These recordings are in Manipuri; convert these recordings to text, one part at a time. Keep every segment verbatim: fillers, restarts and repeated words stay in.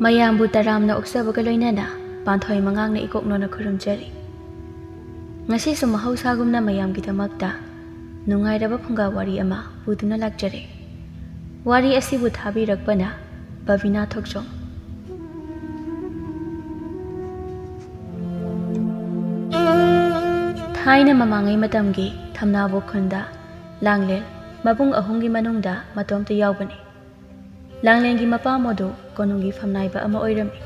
ꯃꯌꯥꯝꯕꯨ ꯇꯔꯥꯝꯅ ꯑꯣꯛꯆꯕꯒ ꯂꯣꯏꯅꯅ ꯄꯥꯟꯊꯣꯏ ꯃꯉꯥꯡꯅ ꯏꯀꯣꯛꯅꯣꯅ ꯈꯨꯔꯨꯝꯖꯔꯤ꯫ ꯉꯁꯤꯁꯨ ꯃꯍꯧꯁꯥꯒꯨꯝꯅ ꯃꯌꯥꯝꯒꯤꯗꯃꯛꯇ ꯅꯨꯡꯉꯥꯏꯔꯕ ꯐꯨꯡꯒꯥ ꯋꯥꯔꯤ ꯑꯃ ꯄꯨꯗꯨꯅ ꯂꯥꯛꯆꯔꯦ꯫ ꯋꯥꯔꯤ ꯑꯁꯤꯕꯨ ꯊꯥꯕꯤꯔꯛꯄꯅ ꯕꯕꯤꯅꯥ ꯊꯣꯛꯆꯣꯝ꯫ ꯊꯥꯏꯅ ꯃꯃꯥꯡꯉꯩ ꯃꯇꯝꯒꯤ ꯊꯝꯅꯥꯕꯨ ꯈꯨꯟꯗ ꯂꯥꯡꯂꯦꯟ ꯃꯕꯨꯡ ꯑꯍꯨꯝꯒꯤ ꯃꯅꯨꯡꯗ ꯃꯇꯣꯝꯇ ꯌꯥꯎꯕꯅꯤ꯫ ꯂꯥꯡꯂꯦꯟꯒꯤ ꯃꯄꯥꯝ ꯑꯗꯨ ꯀꯣꯅꯨꯡꯒꯤ ꯐꯝꯅꯥꯏꯕ ꯑꯃ ꯑꯣꯏꯔꯝꯃꯤ꯫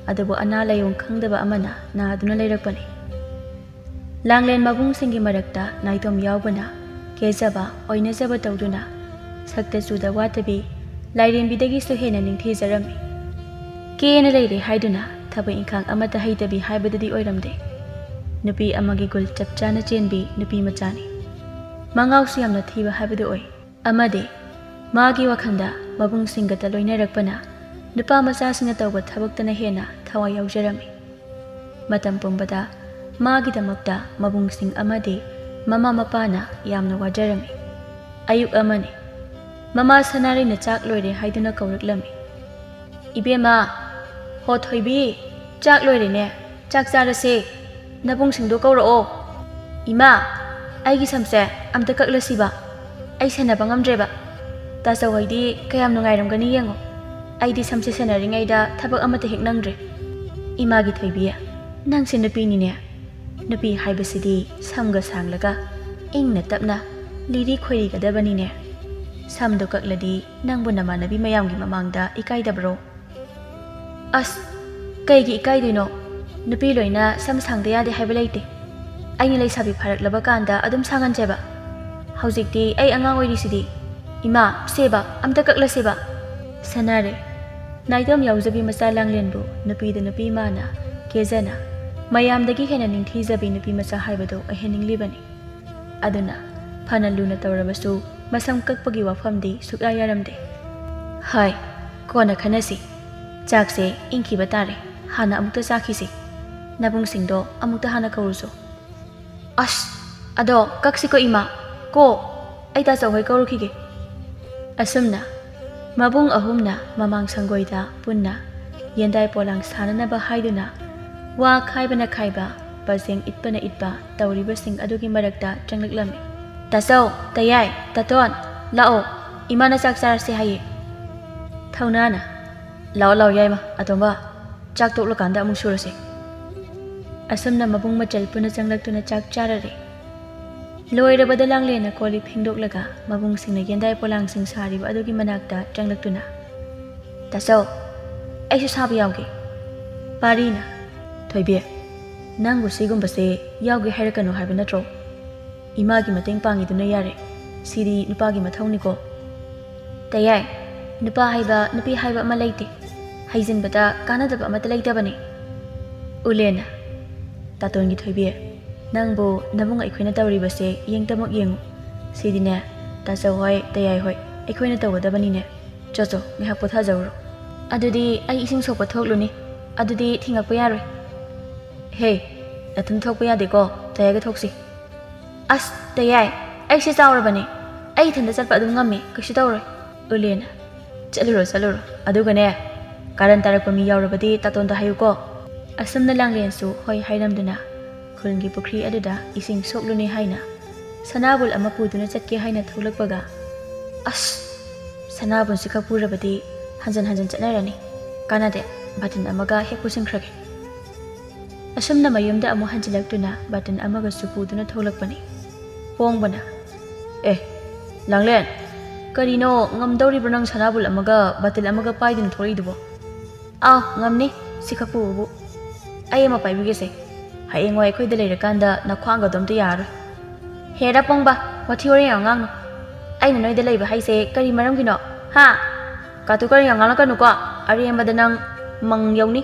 ꯑꯗꯨꯕꯨ ꯑꯅꯥ ꯂꯥꯏꯌꯣꯡ ꯈꯪꯗꯕ ꯑꯃꯅ ꯅꯥꯗꯨꯅ ꯂꯩꯔꯛꯄꯅꯤ꯫ ꯂꯥꯡꯂꯦꯟ ꯃꯕꯨꯡꯁꯤꯡꯒꯤ ꯃꯔꯛꯇ ꯅꯥꯏꯇꯣꯝ ꯌꯥꯎꯕꯅ ꯀꯦꯖꯕ, ꯑꯣꯏꯅꯖꯕ ꯇꯧꯗꯨꯅ ꯁꯛꯇ ꯆꯨꯗ ꯋꯥꯠꯇꯕꯤ, ꯂꯥꯏꯔꯦꯝꯕꯤꯗꯒꯤꯁꯨ ꯍꯦꯟꯅ ꯅꯤꯡꯊꯤꯖꯔꯝꯃꯤ꯫ ꯀꯦꯅ ꯂꯩꯔꯦ ꯍꯥꯏꯗꯨꯅ ꯊꯕꯛ ꯏꯪꯈꯥꯡ ꯑꯃꯠꯇ ꯍꯩꯇꯕꯤ ꯍꯥꯏꯕꯗꯨꯗꯤ ꯑꯣꯏꯔꯝꯗꯦ꯫ ꯅꯨꯄꯤ ꯑꯃꯒꯤ ꯒꯨꯜ ꯆꯞ ꯆꯥꯅ ꯆꯦꯟꯕꯤ ꯅꯨꯄꯤ ꯃꯆꯥꯅꯤ꯫ ꯃꯉꯥꯎꯁꯨ ꯌꯥꯝꯅ ꯊꯤꯕ ꯍꯥꯏꯕꯗꯨ ꯑꯣꯏ꯫ ꯑꯃꯗꯤ ꯃꯥꯒꯤ ꯋꯥꯈꯜꯗ ꯃꯕꯨꯡꯁꯤꯡꯒꯇ ꯂꯣꯏꯅꯔꯛꯄꯅ ꯅꯨꯄꯥ ꯃꯆꯥꯁꯤꯡꯅ ꯇꯧꯕ ꯊꯕꯛꯇꯅ ꯍꯦꯟꯅ ꯊꯋꯥꯏ ꯌꯥꯎꯖꯔꯝꯃꯤ꯫ ꯃꯇꯝ ꯄꯨꯝꯕꯗ ꯃꯥꯒꯤꯗꯃꯛꯇ ꯃꯕꯨꯡꯁꯤꯡ ꯑꯃꯗꯤ ꯃꯃꯥ ꯃꯄꯥꯅ ꯌꯥꯝꯅ ꯋꯥꯖꯔꯝꯃꯤ꯫ ꯑꯌꯨꯛ ꯑꯃꯅꯤ꯫ ꯃꯃꯥ ꯁꯅꯥꯔꯩꯅ ꯆꯥꯛ ꯂꯣꯏꯔꯦ ꯍꯥꯏꯗꯨꯅ ꯀꯧꯔꯛꯂꯝꯃꯤ꯫ "ꯏꯕꯦꯝꯃ, ꯍꯣ ꯊꯣꯏꯕꯤ, ꯆꯥꯛ ꯂꯣꯏꯔꯦꯅꯦ, ꯆꯥꯛ ꯆꯥꯔꯁꯦ, ꯅꯕꯨꯡꯁꯤꯡꯗꯣ ꯀꯧꯔꯛꯑꯣ꯫ ꯏꯃꯥ, ꯑꯩꯒꯤ ꯁꯝꯁꯦ ꯑꯝꯇ ꯀꯛꯂꯁꯤꯕ, ꯑꯩ ꯁꯦꯟꯅꯕ ꯉꯝꯗ꯭ꯔꯦꯕ꯫ ꯇꯥꯆꯧ ꯍꯣꯏꯗꯤ ꯀꯌꯥꯝ ꯅꯨꯡꯉꯥꯏꯔꯝꯒꯅꯤ ꯌꯦꯡꯉꯣ, ꯑꯩꯗꯤ ꯁꯝꯁꯦ ꯁꯦꯟꯅꯔꯤꯉꯩꯗ ꯊꯕꯛ ꯑꯃꯠꯇ ꯍꯦꯛ ꯅꯪꯗ꯭ꯔꯦ꯫" "ꯏꯃꯥꯒꯤ ꯊꯣꯏꯕꯤ, ꯅꯪꯁꯦ ꯅꯨꯄꯤꯅꯤꯅꯦ꯫ ꯅꯨꯄꯤ ꯍꯥꯏꯕꯁꯤꯗꯤ ꯁꯝꯒ ꯁꯥꯡꯂꯒ ꯏꯪꯅ ꯇꯞꯅ ꯂꯤꯔꯤ ꯈꯣꯏꯔꯤꯒꯗꯕꯅꯤꯅꯦ꯫ ꯁꯝꯗꯣ ꯀꯛꯂꯗꯤ ꯅꯪꯕꯨ ꯅꯃꯥꯟꯅꯕꯤ ꯃꯌꯥꯝꯒꯤ ꯃꯃꯥꯡꯗ ꯏꯀꯥꯏꯗꯕ꯭ꯔꯣ?" "ꯑꯁ, ꯀꯩꯒꯤ ꯏꯀꯥꯏꯗꯣꯏꯅꯣ? ꯅꯨꯄꯤ ꯂꯣꯏꯅ ꯁꯝ ꯁꯥꯡꯗ ꯌꯥꯗꯦ ꯍꯥꯏꯕ ꯂꯩꯇꯦ꯫ ꯑꯩꯅ ꯂꯩꯁꯥꯕꯤ ꯐꯥꯔꯛꯂꯕ ꯀꯥꯟꯗ ꯑꯗꯨꯝ ꯁꯥꯡꯍꯟꯁꯦꯕ꯫ ꯍꯧꯖꯤꯛꯇꯤ ꯑꯩ ꯑꯉꯥꯡ ꯑꯣꯏꯔꯤꯁꯤꯗꯤ꯫ ꯏꯃꯥ, ꯁꯦꯕ, ꯑꯝꯇ ꯀꯛꯂꯁꯦꯕ꯫" ꯁꯅꯥꯔꯩ, ꯅꯥꯏꯇꯣꯝ ꯌꯥꯎꯖꯕꯤ ꯃꯆꯥ ꯂꯥꯡꯂꯦꯟꯕꯨ ꯅꯨꯄꯤꯗ ꯅꯨꯄꯤ ꯃꯥꯅ ꯀꯦꯖꯅ ꯃꯌꯥꯝꯗꯒꯤ ꯍꯦꯟꯅ ꯅꯤꯡꯊꯤꯖꯕꯤ ꯅꯨꯄꯤ ꯃꯆꯥ ꯍꯥꯏꯕꯗꯨ ꯑꯣꯏꯍꯟꯅꯤꯡꯂꯤꯕꯅꯤ꯫ ꯑꯗꯨꯅ ꯐꯅ ꯂꯨꯅ ꯇꯧꯔꯕꯁꯨ ꯃꯁꯝ ꯀꯛꯄꯒꯤ ꯋꯥꯐꯝꯗꯤ ꯁꯨꯛꯌꯥ ꯌꯥꯔꯝꯗꯦ꯫ "ꯍꯣꯏ, ꯀꯣꯟꯅ ꯈꯟꯅꯁꯤ꯫ ꯆꯥꯛꯁꯦ ꯏꯪꯈꯤꯕ ꯇꯥꯔꯦ꯫ ꯍꯥꯟꯅ ꯑꯃꯨꯛꯇ ꯆꯥꯈꯤꯁꯤ꯫ ꯅꯕꯨꯡꯁꯤꯡꯗꯣ ꯑꯃꯨꯛꯇ ꯍꯥꯟꯅ ꯀꯧꯔꯨꯁꯣ꯫" "ꯑꯁ, ꯑꯗꯣ ꯀꯛꯁꯤꯀꯣ ꯏꯃꯥ꯫ ꯀꯣ, ꯑꯩ ꯇꯥꯆꯧ ꯍꯣꯏ ꯀꯧꯔꯨꯈꯤꯒꯦ꯫" ꯑꯁꯨꯝꯅ ꯃꯕꯨꯡ ꯑꯍꯨꯝꯅ ꯃꯃꯥꯡ ꯁꯪꯒꯣꯏꯗ ꯄꯨꯟꯅ ꯌꯦꯟꯗꯥꯏ ꯄꯣꯂꯥꯡ ꯁꯥꯟꯅꯅꯕ ꯍꯥꯏꯗꯨꯅ ꯋꯥ ꯈꯥꯏꯕꯅ ꯈꯥꯏꯕ, ꯄꯖꯦꯡ ꯏꯠꯄꯅ ꯏꯠꯄ ꯇꯧꯔꯤꯕꯁꯤꯡ ꯑꯗꯨꯒꯤ ꯃꯔꯛꯇ ꯆꯪꯂꯛꯂꯝꯃꯤ꯫ "ꯇꯥꯆꯧ, ꯇꯌꯥꯏ, ꯇꯥꯇꯣꯟ, ꯂꯥꯛꯑꯣ, ꯏꯃꯥꯅ ꯆꯥꯛ ꯆꯥꯔꯁꯦ ꯍꯥꯏꯌꯦ"꯫ ꯊꯧꯅꯥꯅ, "ꯂꯥꯛꯑꯣ ꯂꯥꯛꯑꯣ ꯌꯥꯏꯃ, ꯑꯇꯣꯝꯕ, ꯆꯥꯛ ꯇꯣꯛꯂꯀꯥꯟꯗ ꯑꯃꯨꯛ ꯁꯨꯔꯁꯦ"꯫ ꯑꯁꯨꯝꯅ ꯃꯕꯨꯡ ꯃꯆꯜ ꯄꯨꯟꯅ ꯆꯪꯂꯛꯇꯨꯅ ꯆꯥꯛ ꯆꯥꯔꯔꯦ꯫ ꯂꯣꯏꯔꯕꯗ ꯂꯥꯡꯂꯦꯟꯅ ꯀꯣꯜ ꯂꯤꯛ ꯐꯦꯡꯗꯣꯛꯂꯒ ꯃꯕꯨꯡꯁꯤꯡꯅ ꯌꯦꯟꯗꯥꯏ ꯄꯣꯂꯥꯡꯁꯤꯡ ꯁꯥꯔꯤꯕ ꯑꯗꯨꯒꯤ ꯃꯅꯥꯛꯇ ꯆꯪꯂꯛꯇꯨꯅ, "ꯇꯥꯆꯧ, ꯑꯩꯁꯨ ꯁꯥꯕ ꯌꯥꯎꯒꯦ"꯫ ꯄꯥꯔꯤꯅ, "ꯊꯣꯏꯕꯤ, ꯅꯪꯕꯨ ꯁꯤꯒꯨꯝꯕꯁꯦ ꯌꯥꯎꯒꯦ ꯍꯥꯏꯔꯛꯀꯅꯨ ꯍꯥꯏꯕ ꯅꯠꯇ꯭ꯔꯣ? ꯏꯃꯥꯒꯤ ꯃꯇꯦꯡ ꯄꯥꯡꯉꯤꯗꯨꯅ ꯌꯥꯔꯦ꯫ ꯁꯤꯗꯤ ꯅꯨꯄꯥꯒꯤ ꯃꯊꯧꯅꯤꯀꯣ"꯫ "ꯇꯌꯥꯏ, ꯅꯨꯄꯥ ꯍꯥꯏꯕ ꯅꯨꯄꯤ ꯍꯥꯏꯕ ꯑꯃ ꯂꯩꯇꯦ꯫ ꯍꯩꯖꯤꯟꯕꯗ ꯀꯥꯟꯅꯗꯕ ꯑꯃꯠꯇ ꯂꯩꯇꯕꯅꯤ"꯫ ꯎꯂꯦꯅ, "ꯇꯥꯇꯣꯟꯒꯤ ꯊꯣꯏꯕꯤ, ꯅꯪꯕꯨ ꯅꯕꯨꯡ ꯑꯩꯈꯣꯏꯅ ꯇꯧꯔꯤꯕꯁꯦ ꯌꯦꯡꯇꯃꯛ ꯌꯦꯡꯉꯨ꯫ ꯁꯤꯗꯤꯅꯦ, ꯇꯥꯆꯧ ꯍꯣꯏ, ꯇꯌꯥꯏ ꯍꯣꯏ, ꯑꯩꯈꯣꯏꯅ ꯇꯧꯒꯗꯕꯅꯤꯅꯦ꯫ ꯆꯣ ꯆꯣ, ꯉꯥꯏꯍꯥꯛ ꯄꯣꯊꯥꯖꯧꯔꯣ"꯫ "ꯑꯗꯨꯗꯤ ꯑꯩ ꯏꯁꯤꯡ ꯁꯣꯛꯄ ꯊꯣꯛꯂꯨꯅꯤ꯫ ꯑꯗꯨꯗꯤ ꯊꯤꯡꯉꯛꯄ ꯌꯥꯔꯣꯏ"꯫ "ꯍꯦ, ꯅꯊꯟ ꯊꯣꯛꯄ ꯌꯥꯗꯦꯀꯣ, ꯇꯌꯥꯏꯒ ꯊꯣꯛꯁꯤ"꯫ "ꯑꯁ, ꯇꯌꯥꯏ, ꯑꯩꯁꯦ ꯆꯥꯎꯔꯕꯅꯦ, ꯑꯩ ꯏꯊꯟꯇ ꯆꯠꯄ ꯑꯗꯨꯝ ꯉꯝꯃꯦ, ꯀꯩꯁꯨ ꯇꯧꯔꯣꯏ"꯫ ꯎꯂꯦꯅ, "ꯆꯠꯂꯨꯔꯣ, ꯆꯠꯂꯨꯔꯣ, ꯑꯗꯨꯒꯅꯦ, ꯀꯥꯔꯟ ꯇꯥꯔꯛꯄ ꯃꯤ ꯌꯥꯎꯔꯕꯗꯤ ꯇꯥꯇꯣꯟꯗ ꯍꯥꯏꯌꯨꯀꯣ"꯫ ꯑꯁꯨꯝꯅ ꯂꯥꯡꯂꯦꯟꯁꯨ ꯍꯣꯏ ꯍꯥꯏꯔꯝꯗꯨꯅ ꯈꯨꯜꯒꯤ ꯄꯨꯈ꯭ꯔꯤ ꯑꯗꯨꯗ ꯏꯁꯤꯡ ꯁꯣꯛꯂꯨꯅꯤ ꯍꯥꯏꯅ ꯁꯅꯥꯕꯨꯜ ꯑꯃ ꯄꯨꯗꯨꯅ ꯆꯠꯀꯦ ꯍꯥꯏꯅ ꯊꯣꯛꯂꯛꯄꯒ, "ꯑꯁ, ꯁꯅꯥꯕꯨꯟꯁꯤ ꯈꯛ ꯄꯨꯔꯕꯗꯤ ꯍꯟꯖꯟ ꯍꯟꯖꯟ ꯆꯠꯅꯔꯅꯤ, ꯀꯥꯟꯅꯗꯦ, ꯕꯥꯇꯤꯟ ꯑꯃꯒ ꯍꯦꯛ ꯄꯨꯁꯤꯟꯈ꯭ꯔꯒꯦ"꯫ ꯑꯁꯨꯝꯅ ꯃꯌꯨꯝꯗ ꯑꯃꯨꯛ ꯍꯟꯖꯤꯜꯂꯛꯇꯨꯅ ꯕꯥꯇꯤꯟ ꯑꯃꯒꯁꯨ ꯄꯨꯗꯨꯅ ꯊꯣꯛꯂꯛꯄꯅꯤ꯫ ꯄꯣꯡꯕꯅ, "ꯑꯦ, ꯂꯥꯡꯂꯦꯟ, ꯀꯔꯤꯅꯣ ꯉꯝꯗꯧꯔꯤꯕ꯭ꯔꯣ ꯅꯪ ꯁꯅꯥꯕꯨꯜ ꯑꯃꯒ ꯕꯥꯇꯤꯟ ꯑꯃꯒ ꯄꯥꯏꯗꯨꯅ ꯊꯣꯛꯂꯛꯏꯗꯨꯕꯣ?" "ꯑꯥ, ꯉꯝꯅꯤ, ꯁꯤ ꯈꯛ ꯄꯨꯕꯕꯨ꯫ ꯑꯩ ꯑꯃ ꯄꯥꯏꯕꯤꯒꯦꯁꯦ, ꯍꯌꯦꯡꯋꯥꯏ ꯑꯩꯈꯣꯏꯗ ꯂꯩꯔꯀꯥꯟꯗ ꯅꯈ꯭ꯋꯥꯡꯒꯗꯣ ꯑꯝꯇ ꯌꯥꯔꯔꯣꯏ"꯫ "ꯍꯦꯔꯥ ꯄꯣꯡꯕ, ꯋꯥꯊꯤ ꯋꯥꯔꯦꯝ ꯌꯥꯝ ꯉꯥꯡꯅꯨ꯫ ꯑꯩꯅ ꯅꯣꯏꯗ ꯂꯩꯕ ꯍꯥꯏꯁꯦ ꯀꯔꯤ ꯃꯔꯝꯒꯤꯅꯣ? ꯍꯥ? ꯀꯥꯇꯨ ꯀꯔꯟ ꯌꯥꯝ ꯉꯥꯡꯂꯛꯀꯅꯨꯀꯣ, ꯑꯔꯦꯝꯕꯗ ꯅꯪ ꯃꯪ ꯌꯧꯅꯤ"꯫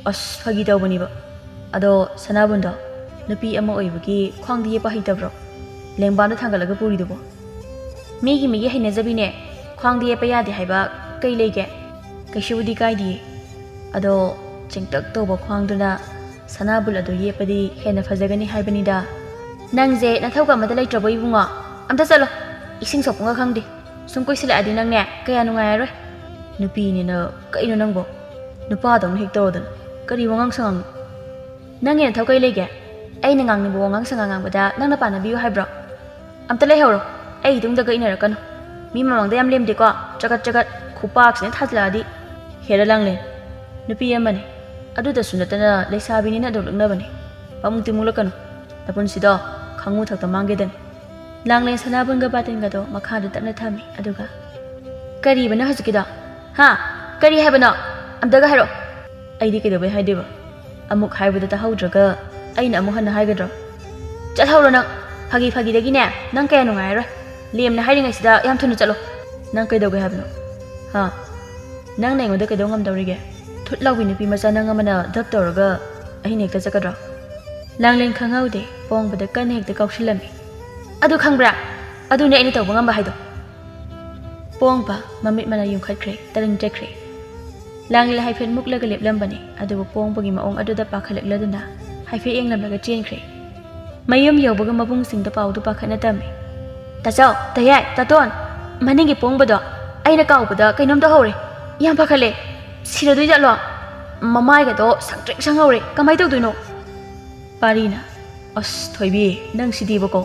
"ꯑꯁ, ꯐꯥꯒꯤ ꯇꯧꯕꯅꯤꯕ꯫ ꯑꯗꯣ ꯁꯅꯥꯕꯨꯟꯗꯣ, ꯅꯨꯄꯤ ꯑꯃ ꯑꯣꯏꯕꯒꯤ ꯈ꯭ꯋꯥꯡꯗ ꯌꯦꯞꯄ ꯍꯩꯇꯕ꯭ꯔꯣ? ꯂꯦꯡꯕꯥꯟꯗ ꯊꯥꯡꯒꯠꯂꯒ ꯄꯨꯔꯤꯗꯨꯕꯣ?" "ꯃꯤꯒꯤ ꯃꯤꯒꯤ ꯍꯩꯅꯖꯕꯤꯅꯦ, ꯈ꯭ꯋꯥꯡꯗ ꯌꯦꯞꯄ ꯌꯥꯗꯦ ꯍꯥꯏꯕ ꯀꯩ ꯂꯩꯒꯦ? ꯀꯩꯁꯨꯕꯨꯗꯤ ꯀꯥꯏꯗꯤꯌꯦ꯫ ꯑꯗꯣ ꯆꯦꯡꯇꯛ ꯇꯧꯕ ꯈ꯭ꯋꯥꯡꯗꯨꯅ ꯁꯅꯥꯕꯨꯜ ꯑꯗꯨ ꯌꯦꯞꯄꯗꯤ ꯍꯦꯟꯅ ꯐꯖꯒꯅꯤ ꯍꯥꯏꯕꯅꯤꯗ"꯫ "ꯅꯪꯁꯦ ꯅꯊꯧꯒ ꯑꯃꯠꯇ ꯂꯩꯇ꯭ꯔꯕꯣ ꯏꯕꯨꯡꯉꯣ? ꯑꯝꯇ ꯆꯠꯂꯣ, ꯏꯁꯤꯡ ꯁꯣꯛꯄꯒ ꯈꯪꯗꯦ꯫ ꯁꯨꯝ ꯀꯨꯏꯁꯤꯜꯂꯛꯑꯗꯤ ꯅꯪꯅꯦ ꯀꯌꯥ ꯅꯨꯡꯉꯥꯏꯔꯔꯣꯏ"꯫ "ꯅꯨꯄꯤꯅꯤꯅ ꯀꯩꯅꯣ ꯅꯪꯕꯣ? ꯅꯨꯄꯥꯗꯧꯅ ꯍꯦꯛ ꯇꯧꯔꯗꯅ꯫ ꯀꯔꯤ ꯋꯥꯉꯥꯡ ꯁꯉꯥꯡꯅꯣ? ꯅꯪꯒꯤ ꯅꯊꯧ ꯀꯩ ꯂꯩꯒꯦ? ꯑꯩꯅ ꯉꯥꯡꯅꯤꯡꯕ ꯋꯥꯉꯥꯡ ꯁꯉꯥꯡ ꯉꯥꯡꯕꯗ ꯅꯪꯅ ꯄꯥꯟꯅꯕꯤꯌꯨ ꯍꯥꯏꯕ꯭ꯔꯣ? ꯑꯝꯇ ꯂꯩꯍꯧꯔꯣ꯫ ꯑꯩ ꯏꯇꯨꯡꯗꯒ ꯏꯟꯅꯔꯛꯀꯅꯨ꯫ ꯃꯤ ꯃꯃꯥꯡꯗ ꯌꯥꯝ ꯂꯦꯝꯗꯦꯀꯣ꯫ ꯆꯒꯠ ꯆꯒꯠ ꯈꯨꯄꯥꯛꯁꯤꯅ ꯊꯥꯖꯤꯜꯂꯛꯑꯗꯤ꯫ ꯍꯦꯔ ꯂꯥꯡꯂꯦꯟ, ꯅꯨꯄꯤ ꯑꯃꯅꯤ꯫ ꯑꯗꯨꯗꯁꯨ ꯅꯠꯇꯅ ꯂꯩꯁꯥꯕꯤꯅꯤꯅ ꯑꯗꯨꯝ ꯂꯛꯅꯕꯅꯤ꯫ ꯄꯥꯃꯨꯡꯇꯤ ꯃꯨꯛꯂꯛꯀꯅꯨ꯫ ꯅꯄꯨꯟꯁꯤꯗꯣ ꯈꯥꯉꯨ ꯊꯛꯇ ꯃꯥꯡꯒꯦꯗꯅꯤ꯫ ꯂꯥꯡꯂꯦꯟ ꯁꯅꯥꯕꯨꯟꯒ ꯕꯥꯇꯤꯟꯒꯗꯣ ꯃꯈꯥꯗ ꯇꯞꯅ ꯊꯝꯃꯤ꯫ ꯑꯗꯨꯒ, "ꯀꯔꯤꯕꯅꯣ ꯍꯧꯖꯤꯛꯀꯤꯗꯣ? ꯍꯥ? ꯀꯔꯤ ꯍꯥꯏꯕꯅꯣ? ꯑꯝꯇꯒ ꯍꯥꯏꯔꯛꯑꯣ꯫" "ꯑꯩꯗꯤ ꯀꯩꯗꯧꯕꯩ ꯍꯥꯏꯗꯣꯏꯕ? ꯑꯃꯨꯛ ꯍꯥꯏꯕꯗ ꯇꯥꯍꯧꯗ꯭ꯔꯒ ꯑꯩꯅ ꯑꯃꯨꯛ ꯍꯟꯅ ꯍꯥꯏꯒꯗ꯭ꯔꯣ?" "ꯆꯠꯍꯧꯔꯣ ꯅꯪ꯫ ꯐꯥꯒꯤ ꯐꯥꯒꯤꯗꯒꯤꯅꯦ, ꯅꯪ ꯀꯌꯥ ꯅꯨꯡꯉꯥꯏꯔꯔꯣꯏ꯫ ꯂꯦꯝꯅ ꯍꯥꯏꯔꯤꯉꯩꯁꯤꯗ ꯌꯥꯝ ꯊꯨꯅ ꯆꯠꯂꯣ꯫" "ꯅꯪ ꯀꯩꯗꯧꯒꯦ ꯍꯥꯏꯕꯅꯣ? ꯍꯥ? ꯅꯪꯅ ꯑꯩꯉꯣꯟꯗ ꯀꯩꯗꯧ ꯉꯝꯗꯧꯔꯤꯒꯦ? ꯊꯨꯠ ꯂꯥꯎꯕꯤ ꯅꯨꯄꯤ ꯃꯆꯥ ꯅꯪ ꯑꯃꯅ ꯙꯞ ꯇꯧꯔꯒ ꯑꯍꯤꯡ ꯍꯦꯛꯇ ꯆꯠꯀꯗ꯭ꯔꯣ?" ꯂꯥꯡꯂꯦꯟ ꯈꯪꯍꯧꯗꯦ, ꯄꯣꯡꯕꯗ ꯀꯟꯅ ꯍꯦꯛꯇ ꯀꯥꯎꯁꯤꯜꯂꯝꯃꯤ꯫ "ꯑꯗꯨ ꯈꯪꯕ꯭ꯔꯥ? ꯑꯗꯨꯅꯦ ꯑꯩꯅ ꯇꯧꯕ ꯉꯝꯕ ꯍꯥꯏꯗꯣ꯫" ꯄꯣꯡꯕ ꯃꯃꯤꯠ ꯃꯅꯥ ꯌꯨꯝꯈꯠꯈ꯭ꯔꯦ, ꯇꯔꯪ ꯆꯠꯈ꯭ꯔꯦ꯫ ꯂꯥꯡꯂꯦꯟ ꯍꯥꯏꯐꯦꯠ ꯃꯨꯛꯂꯒ ꯂꯦꯞꯂꯝꯕꯅꯤ, ꯑꯗꯨꯕꯨ ꯄꯣꯡꯕꯒꯤ ꯃꯑꯣꯡ ꯑꯗꯨꯗ ꯄꯥꯈꯠꯂꯛꯂꯗꯨꯅ ꯍꯥꯏꯐꯦꯠ ꯌꯦꯡꯂꯝꯂꯒ ꯆꯦꯟꯈ꯭ꯔꯦ꯫ ꯃꯌꯨꯝ ꯌꯧꯕꯒ ꯃꯕꯨꯡꯁꯤꯡꯗ ꯄꯥꯎꯗꯨ ꯄꯥꯈꯠꯅ ꯇꯝꯃꯤ꯫ "ꯇꯥꯆꯧ, ꯇꯌꯥꯏ, ꯇꯥꯇꯣꯟ, ꯃꯅꯤꯡꯒꯤ ꯄꯣꯡꯕꯗꯣ ꯑꯩꯅ ꯀꯥꯎꯕꯗ ꯀꯩꯅꯣꯝ ꯇꯧꯍꯧꯔꯦ꯫ ꯌꯥꯝ ꯄꯥꯈꯠꯂꯦ꯫ ꯁꯤꯔꯗꯣꯏ ꯖꯥꯠꯂꯣ? ꯃꯃꯥꯏꯒꯗꯣ ꯁꯪꯇ꯭ꯔꯤꯛ ꯁꯪꯍꯧꯔꯦ꯫ ꯀꯃꯥꯏ ꯇꯧꯗꯣꯏꯅꯣ?" ꯄꯥꯔꯤꯅ, "ꯑꯁ ꯊꯣꯏꯕꯤ, ꯅꯪ ꯁꯤꯗꯤꯕꯀꯣ꯫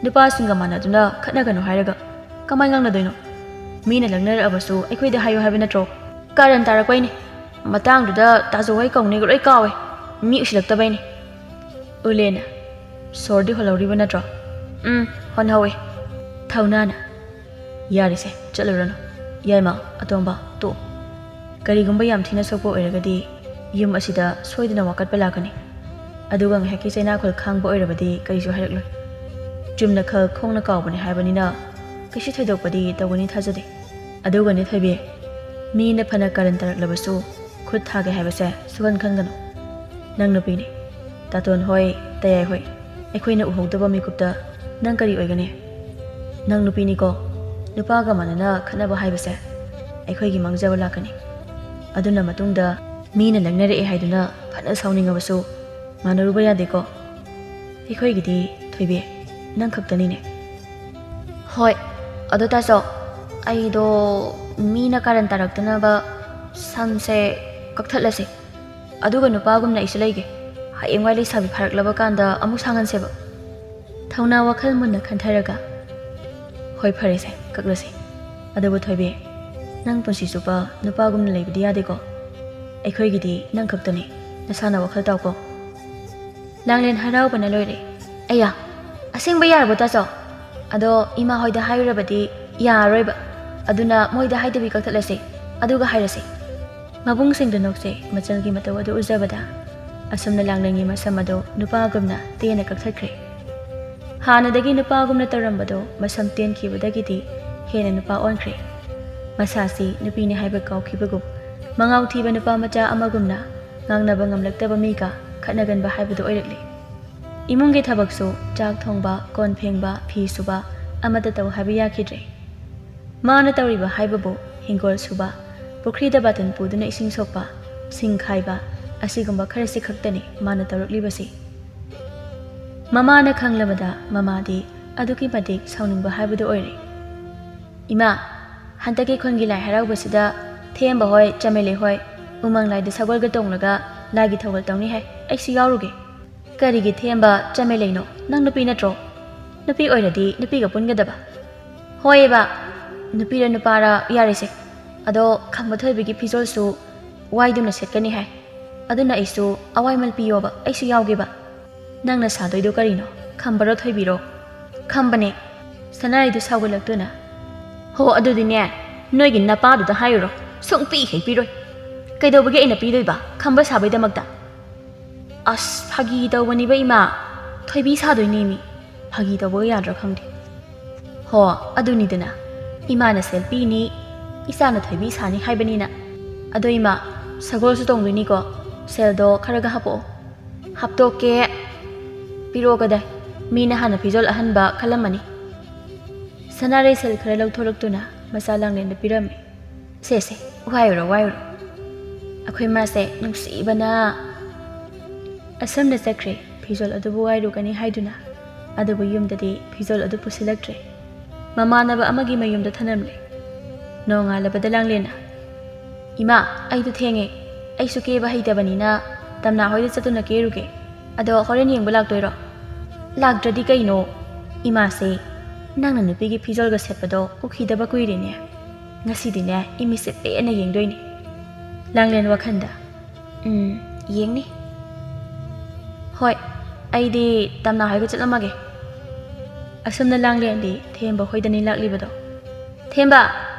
ꯅꯨꯄꯥꯁꯤꯡꯒ ꯃꯥꯟꯅꯗꯨꯅ ꯈꯠꯅꯒꯅꯨ ꯍꯥꯏꯔꯒ ꯀꯃꯥꯏ ꯉꯥꯡꯅꯗꯣꯏꯅꯣ? ꯃꯤꯅ ꯂꯛꯅꯔꯛꯑꯕꯁꯨ ꯑꯩꯈꯣꯏꯗ ꯍꯥꯏꯌꯨ ꯍꯥꯏꯕ ꯅꯠꯇ꯭ꯔꯣ? ꯀꯥꯔꯟ ꯇꯥꯔꯛꯄꯩꯅꯦ꯫ ꯃꯇꯥꯡꯗꯨꯗ ꯇꯥꯖꯧ ꯍꯣꯏ ꯀꯧꯅꯤꯒ ꯂꯣꯏ ꯀꯥꯎꯋꯦ꯫ ꯃꯤ ꯎꯁꯤꯜꯂꯛꯇꯕꯩꯅꯦ꯫" ꯎꯂꯦꯅ, "ꯁꯣꯔꯗꯤ ꯍꯣꯜꯍꯧꯔꯤꯕ ꯅꯠꯇ꯭ꯔꯣ?" "ꯎꯝ, ꯍꯣꯟꯍꯧꯋꯦ꯫" ꯊꯧꯅꯥꯅ, "ꯌꯥꯔꯦꯁꯦ, ꯆꯠꯂꯨꯔꯅꯨ꯫ ꯌꯥꯏꯃ, ꯑꯇꯣꯝꯕ, ꯇꯣꯛ꯫ ꯀꯔꯤꯒꯨꯝꯕ ꯌꯥꯝ ꯊꯤꯅ ꯁꯣꯛꯄ ꯑꯣꯏꯔꯒꯗꯤ ꯌꯨꯝ ꯑꯁꯤꯗ ꯁꯣꯏꯗꯅ ꯋꯥꯀꯠꯄ ꯂꯥꯛꯀꯅꯤ꯫ ꯑꯗꯨꯒ ꯉꯥꯏꯍꯥꯛꯀꯤ ꯆꯩꯅꯥꯈꯣꯜ ꯈꯥꯡꯕ ꯑꯣꯏꯔꯕꯗꯤ ꯀꯔꯤꯁꯨ ꯍꯥꯏꯔꯛꯂꯣꯏ꯫ ꯆꯨꯝꯅ ꯈꯛ ꯈꯣꯡꯅ ꯀꯥꯎꯕꯅꯦ ꯍꯥꯏꯕꯅꯤꯅ ꯀꯩꯁꯨ ꯊꯣꯏꯗꯣꯛꯄꯗꯤ ꯇꯧꯒꯅꯤ ꯊꯥꯖꯗꯦ꯫ ꯑꯗꯨꯒꯅꯦ ꯊꯣꯏꯕꯤ, ꯃꯤꯅ ꯐꯅ ꯀꯥꯔꯟ ꯇꯥꯔꯛꯂꯕꯁꯨ ꯈꯨꯠ ꯊꯥꯒꯦ ꯍꯥꯏꯕꯁꯦ ꯁꯨꯈꯟ ꯈꯟꯒꯅꯨ꯫ ꯅꯪ ꯅꯨꯄꯤꯅꯤ꯫ ꯇꯥꯇꯣꯟ ꯍꯣꯏ, ꯇꯌꯥꯏ ꯍꯣꯏ, ꯑꯩꯈꯣꯏꯅ ꯎꯍꯧꯗꯕ ꯃꯤꯀꯨꯞꯇ ꯅꯪ ꯀꯔꯤ ꯑꯣꯏꯒꯅꯤ? ꯅꯪ ꯅꯨꯄꯤꯅꯤꯀꯣ꯫ ꯅꯨꯄꯥꯒ ꯃꯥꯟꯅꯅ ꯈꯠꯅꯕ ꯍꯥꯏꯕꯁꯦ ꯑꯩꯈꯣꯏꯒꯤ ꯃꯥꯡꯖꯕ ꯂꯥꯛꯀꯅꯤ꯫ ꯑꯗꯨꯅ ꯃꯇꯨꯡꯗ ꯃꯤꯅ ꯂꯛꯅꯔꯛꯑꯦ ꯍꯥꯏꯗꯨꯅ ꯐꯅ ꯁꯥꯎꯅꯤꯡꯉꯕꯁꯨ ꯃꯥꯟꯅꯔꯨꯕ ꯌꯥꯗꯦꯀꯣ꯫ ꯑꯩꯈꯣꯏꯒꯤꯗꯤ ꯊꯣꯏꯕꯤ, ꯅꯪ ꯈꯛꯇꯅꯤꯅꯦ꯫" "ꯍꯣꯏ, ꯑꯗꯣ ꯇꯥꯆꯧ, ꯑꯩꯗꯣ ꯃꯤꯅ ꯀꯥꯔꯟ ꯇꯥꯔꯛꯇꯅꯕ ꯁꯝꯁꯦ ꯀꯛꯊꯠꯂꯁꯦ꯫ ꯑꯗꯨꯒ ꯅꯨꯄꯥꯒꯨꯝꯅ ꯑꯩꯁꯨ ꯂꯩꯒꯦ꯫ ꯍꯌꯦꯡꯋꯥꯏ ꯂꯩꯁꯥꯕꯤ ꯐꯥꯔꯛꯂꯕ ꯀꯥꯟꯗ ꯑꯃꯨꯛ ꯁꯥꯡꯍꯟꯁꯦꯕ꯫ ꯊꯧꯅꯥ ꯋꯥꯈꯜ ꯃꯨꯟꯅ ꯈꯟꯊꯔꯒ, "ꯍꯣꯏ, ꯐꯔꯦꯁꯦ, ꯀꯛꯂꯁꯦ꯫ ꯑꯗꯨꯕꯨ ꯊꯣꯏꯕꯤ, ꯅꯪ ꯄꯨꯟꯁꯤ ꯆꯨꯞꯄ ꯅꯨꯄꯥꯒꯨꯝꯅ ꯂꯩꯕꯗꯤ ꯌꯥꯗꯦꯀꯣ꯫ ꯑꯩꯈꯣꯏꯒꯤꯗꯤ ꯅꯪ ꯈꯛꯇꯅꯤ꯫ ꯅꯁꯥꯅ ꯋꯥꯈꯜ ꯇꯥꯎꯀꯣ꯫" ꯂꯥꯡꯂꯦꯟ ꯍꯔꯥꯎꯕꯅ ꯂꯣꯏꯔꯦ꯫ "ꯑꯌꯥ, ꯑꯁꯦꯡꯕ ꯌꯥꯔꯕꯣ ꯇꯥꯆꯧ? ꯑꯗꯣ ꯏꯃꯥ ꯍꯣꯏꯗ ꯍꯥꯏꯔꯨꯔꯕꯗꯤ ꯌꯥꯔꯔꯣꯏꯕ꯫ ꯑꯗꯨꯅ ꯃꯣꯏꯗ ꯍꯥꯏꯗꯕꯤ ꯀꯛꯊꯠꯂꯁꯦ, ꯑꯗꯨꯒ ꯍꯥꯏꯔꯁꯦ꯫" ꯃꯕꯨꯡꯁꯤꯡꯗ ꯅꯣꯛꯆꯩ ꯃꯆꯜꯒꯤ ꯃꯇꯧ ꯑꯗꯨ ꯎꯖꯕꯗ꯫ ꯑꯁꯨꯝꯅ ꯂꯥꯡꯂꯦꯟꯒꯤ ꯃꯁꯝ ꯑꯗꯨ ꯅꯨꯄꯥꯒꯨꯝꯅ ꯇꯦꯟꯅ ꯀꯛꯊꯠꯈ꯭ꯔꯦ꯫ ꯍꯥꯟꯅꯗꯒꯤ ꯅꯨꯄꯥꯒꯨꯝꯅ ꯇꯧꯔꯝꯕꯗꯨ ꯃꯁꯝ ꯇꯦꯟꯈꯤꯕꯗꯒꯤꯗꯤ ꯍꯦꯟꯅ ꯅꯨꯄꯥ ꯑꯣꯟꯈ꯭ꯔꯦ꯫ ꯃꯁꯥꯁꯤ ꯅꯨꯄꯤꯅꯤ ꯍꯥꯏꯕ ꯀꯥꯎꯈꯤꯕꯒꯨꯝ, ꯃꯉꯥꯎ ꯊꯤꯕ ꯅꯨꯄꯥ ꯃꯆꯥ ꯑꯃꯒꯨꯝꯅ ꯉꯥꯡꯅꯕ ꯉꯝꯂꯛꯇꯕ ꯃꯤꯒ ꯈꯠꯅꯒꯟꯕ ꯍꯥꯏꯕꯗꯨ ꯑꯣꯏꯔꯛꯂꯦ꯫ ꯏꯃꯨꯡꯒꯤ ꯊꯕꯛꯁꯨ, ꯆꯥꯛ ꯊꯣꯡꯕ, ꯀꯣꯟ ꯐꯦꯡꯕ, ꯐꯤ ꯁꯨꯕ, ꯑꯃꯠꯇ ꯇꯧ ꯍꯥꯏꯕ ꯌꯥꯈꯤꯗ꯭ꯔꯦ꯫ ꯃꯥꯅ ꯇꯧꯔꯤꯕ ꯍꯥꯏꯕꯕꯨ ꯍꯤꯡꯒꯣꯜ ꯁꯨꯕ, ꯄꯨꯈ꯭ꯔꯤꯗ ꯕꯥꯇꯟ ꯄꯨꯗꯨꯅ ꯏꯁꯤꯡ ꯁꯣꯛꯄ, ꯁꯤꯡ ꯈꯥꯏꯕ, ꯑꯁꯤꯒꯨꯝꯕ ꯈꯔꯁꯤ ꯈꯛꯇꯅꯤ ꯃꯥꯅ ꯇꯧꯔꯛꯂꯤꯕꯁꯤ꯫ ꯃꯃꯥꯅ ꯈꯪꯂꯕꯗ ꯃꯃꯥꯗꯤ ꯑꯗꯨꯛꯀꯤ ꯃꯇꯤꯛ ꯁꯥꯎꯅꯤꯡꯕ ꯍꯥꯏꯕꯗꯨ ꯑꯣꯏꯔꯦ꯫ "ꯏꯃꯥ, ꯍꯟꯗꯛꯀꯤ ꯈꯨꯟꯒꯤ ꯂꯥꯏ ꯍꯔꯥꯎꯕꯁꯤꯗ ꯊꯦꯝꯕ ꯍꯣꯏ, ꯆꯃꯦꯂꯩ ꯍꯣꯏ, ꯎꯃꯪ ꯂꯥꯏꯗ ꯁꯒꯣꯜꯒ ꯇꯣꯡꯂꯒ ꯂꯥꯏꯒꯤ ꯊꯧꯒꯜ ꯇꯧꯅꯤ ꯍꯥꯏ꯫ ꯑꯩꯁꯨ ꯌꯥꯎꯔꯨꯒꯦ꯫" "ꯀꯔꯤꯒꯤ ꯊꯦꯝꯕ ꯆꯃꯦꯂꯩꯅꯣ? ꯅꯪ ꯅꯨꯄꯤ ꯅꯠꯇ꯭ꯔꯣ? ꯅꯨꯄꯤ ꯑꯣꯏꯔꯗꯤ ꯅꯨꯄꯤꯒ ꯄꯨꯟꯒꯗꯕ꯫" "ꯍꯣꯏꯑꯕ, ꯅꯨꯄꯤꯔ ꯅꯨꯄꯥꯔ ꯌꯥꯔꯦꯁꯦ꯫ ꯑꯗꯣ ꯈꯝꯕ ꯊꯣꯏꯕꯤꯒꯤ ꯐꯤꯖꯣꯜꯁꯨ ꯋꯥꯏꯗꯨꯅ ꯁꯦꯠꯀꯅꯤ ꯍꯥꯏ꯫ ꯑꯗꯨꯅ ꯑꯩꯁꯨ ꯑꯋꯥꯏꯃꯜ ꯄꯤꯌꯣꯕ, ꯑꯩꯁꯨ ꯌꯥꯎꯒꯦꯕ꯫" "ꯅꯪꯅ ꯁꯥꯗꯣꯏꯗꯣ ꯀꯔꯤꯅꯣ? ꯈꯝꯕꯔꯣ ꯊꯣꯏꯕꯤꯔꯣ?" "ꯈꯝꯕꯅꯦ꯫" ꯁꯅꯥꯔꯩꯗꯨ ꯁꯥꯎꯒꯠꯂꯛꯇꯨꯅ, "ꯍꯣ, ꯑꯗꯨꯗꯤꯅꯦ, ꯅꯣꯏꯒꯤ ꯅꯄꯥꯗꯨꯗ ꯍꯥꯏꯔꯨꯔꯣ, ꯁꯨꯡꯄꯤ ꯍꯦꯛ ꯄꯤꯔꯣꯏ꯫ ꯀꯩꯗꯧꯕꯒꯤ ꯑꯩꯅ ꯄꯤꯗꯣꯏꯕ ꯈꯝꯕ ꯁꯥꯕꯩꯗꯃꯛꯇ?" "ꯑꯁ, ꯐꯥꯒꯤ ꯇꯧꯕꯅꯤꯕ ꯏꯃꯥ, ꯊꯣꯏꯕꯤ ꯁꯥꯗꯣꯏꯅꯦꯃꯤ꯫ ꯐꯥꯒꯤ ꯇꯧꯕꯒ ꯌꯥꯗ꯭ꯔꯥ ꯈꯪꯗꯦ꯫ ꯍꯣ, ꯑꯗꯨꯅꯤꯗꯅ, ꯏꯃꯥꯅ ꯁꯦꯜ ꯄꯤꯅꯤ, ꯏꯆꯥꯅ ꯊꯣꯏꯕꯤ ꯁꯥꯅꯤ ꯍꯥꯏꯕꯅꯤꯅ꯫ ꯑꯗꯣ ꯏꯃꯥ, ꯁꯒꯣꯜꯁꯨ ꯇꯣꯡꯗꯣꯏꯅꯤꯀꯣ, ꯁꯦꯜꯗꯣ ꯈꯔꯒ ꯍꯥꯞꯄꯛꯑꯣ꯫" "ꯍꯥꯞꯇꯣꯛꯀꯦ꯫ ꯄꯤꯔꯛꯑꯣ ꯀꯗꯥꯏ? ꯃꯤꯅ ꯍꯥꯟꯅ ꯐꯤꯖꯣꯜ ꯑꯍꯟꯕ ꯈꯜꯂꯝꯃꯅꯤ꯫" ꯁꯅꯥꯔꯩ ꯁꯦꯜ ꯈꯔ ꯂꯧꯊꯣꯔꯛꯇꯨꯅ ꯃꯆꯥ ꯂꯥꯡꯂꯦꯟꯗ ꯄꯤꯔꯝꯃꯤ꯫ "ꯁꯦ, ꯁꯦ, ꯋꯥꯏꯔꯨꯔꯣ, ꯋꯥꯏꯔꯨꯔꯣ꯫ ꯑꯩꯈꯣꯏ ꯃꯥꯁꯦ ꯅꯨꯡꯁꯤꯕꯅ꯫" ꯑꯁꯝꯅ ꯆꯠꯈ꯭ꯔꯦ꯫ ꯐꯤꯖꯣꯜ ꯑꯗꯨꯕꯨ ꯋꯥꯏꯔꯨꯒꯅꯤ ꯍꯥꯏꯗꯨꯅ꯫ ꯑꯗꯨꯕꯨ ꯌꯨꯝꯗꯗꯤ ꯐꯤꯖꯣꯜ ꯑꯗꯨ ꯄꯨꯁꯤꯜꯂꯛꯇ꯭ꯔꯦ꯫ ꯃꯃꯥꯟꯅꯕ ꯑꯃꯒꯤ ꯃꯌꯨꯝꯗ ꯊꯅꯝꯂꯦ꯫ ꯅꯣꯡꯉꯥꯜꯂꯕꯗ ꯂꯥꯡꯂꯦꯟꯅ, "ꯏꯃꯥ, ꯑꯩꯗꯣ ꯊꯦꯡꯉꯦ꯫ ꯑꯩꯁꯨ ꯀꯦꯕ ꯍꯩꯇꯕꯅꯤꯅ ꯇꯝꯅꯥ ꯍꯣꯏꯗ ꯆꯠꯇꯨꯅ ꯀꯦꯔꯨꯒꯦ꯫ ꯑꯗꯣ ꯍꯣꯔꯦꯟ ꯌꯦꯡꯕ ꯂꯥꯛꯇꯣꯏꯔꯣ? ꯂꯥꯛꯇ꯭ꯔꯗꯤ ꯀꯩꯅꯣ? ꯏꯃꯥꯁꯦ ꯅꯪꯅ ꯅꯨꯄꯤꯒꯤ ꯐꯤꯖꯣꯜꯒ ꯁꯦꯠꯄꯗꯣ ꯎꯈꯤꯗꯕ ꯀꯨꯏꯔꯦꯅꯦ꯫ ꯉꯁꯤꯗꯤꯅꯦ ꯏꯃꯤꯠꯁꯦ ꯄꯦꯟꯅ ꯌꯦꯡꯗꯣꯏꯅꯦ꯫ ꯂꯥꯡꯂꯦꯟ ꯋꯥꯈꯟꯗ, "ꯎꯝ, ꯌꯦꯡꯅꯤ꯫ ꯍꯣꯏ, ꯑꯩꯗꯤ ꯇꯝꯅꯥ ꯍꯣꯏꯒ ꯆꯠꯂꯝꯃꯒꯦ"꯫ ꯑꯁꯨꯝꯅ ꯂꯥꯡꯂꯦꯟꯗꯤ ꯊꯦꯝꯕ ꯍꯣꯏꯗ ꯅꯤꯜꯂꯛꯂꯤꯕꯗꯣ꯫ "ꯊꯦꯝꯕ!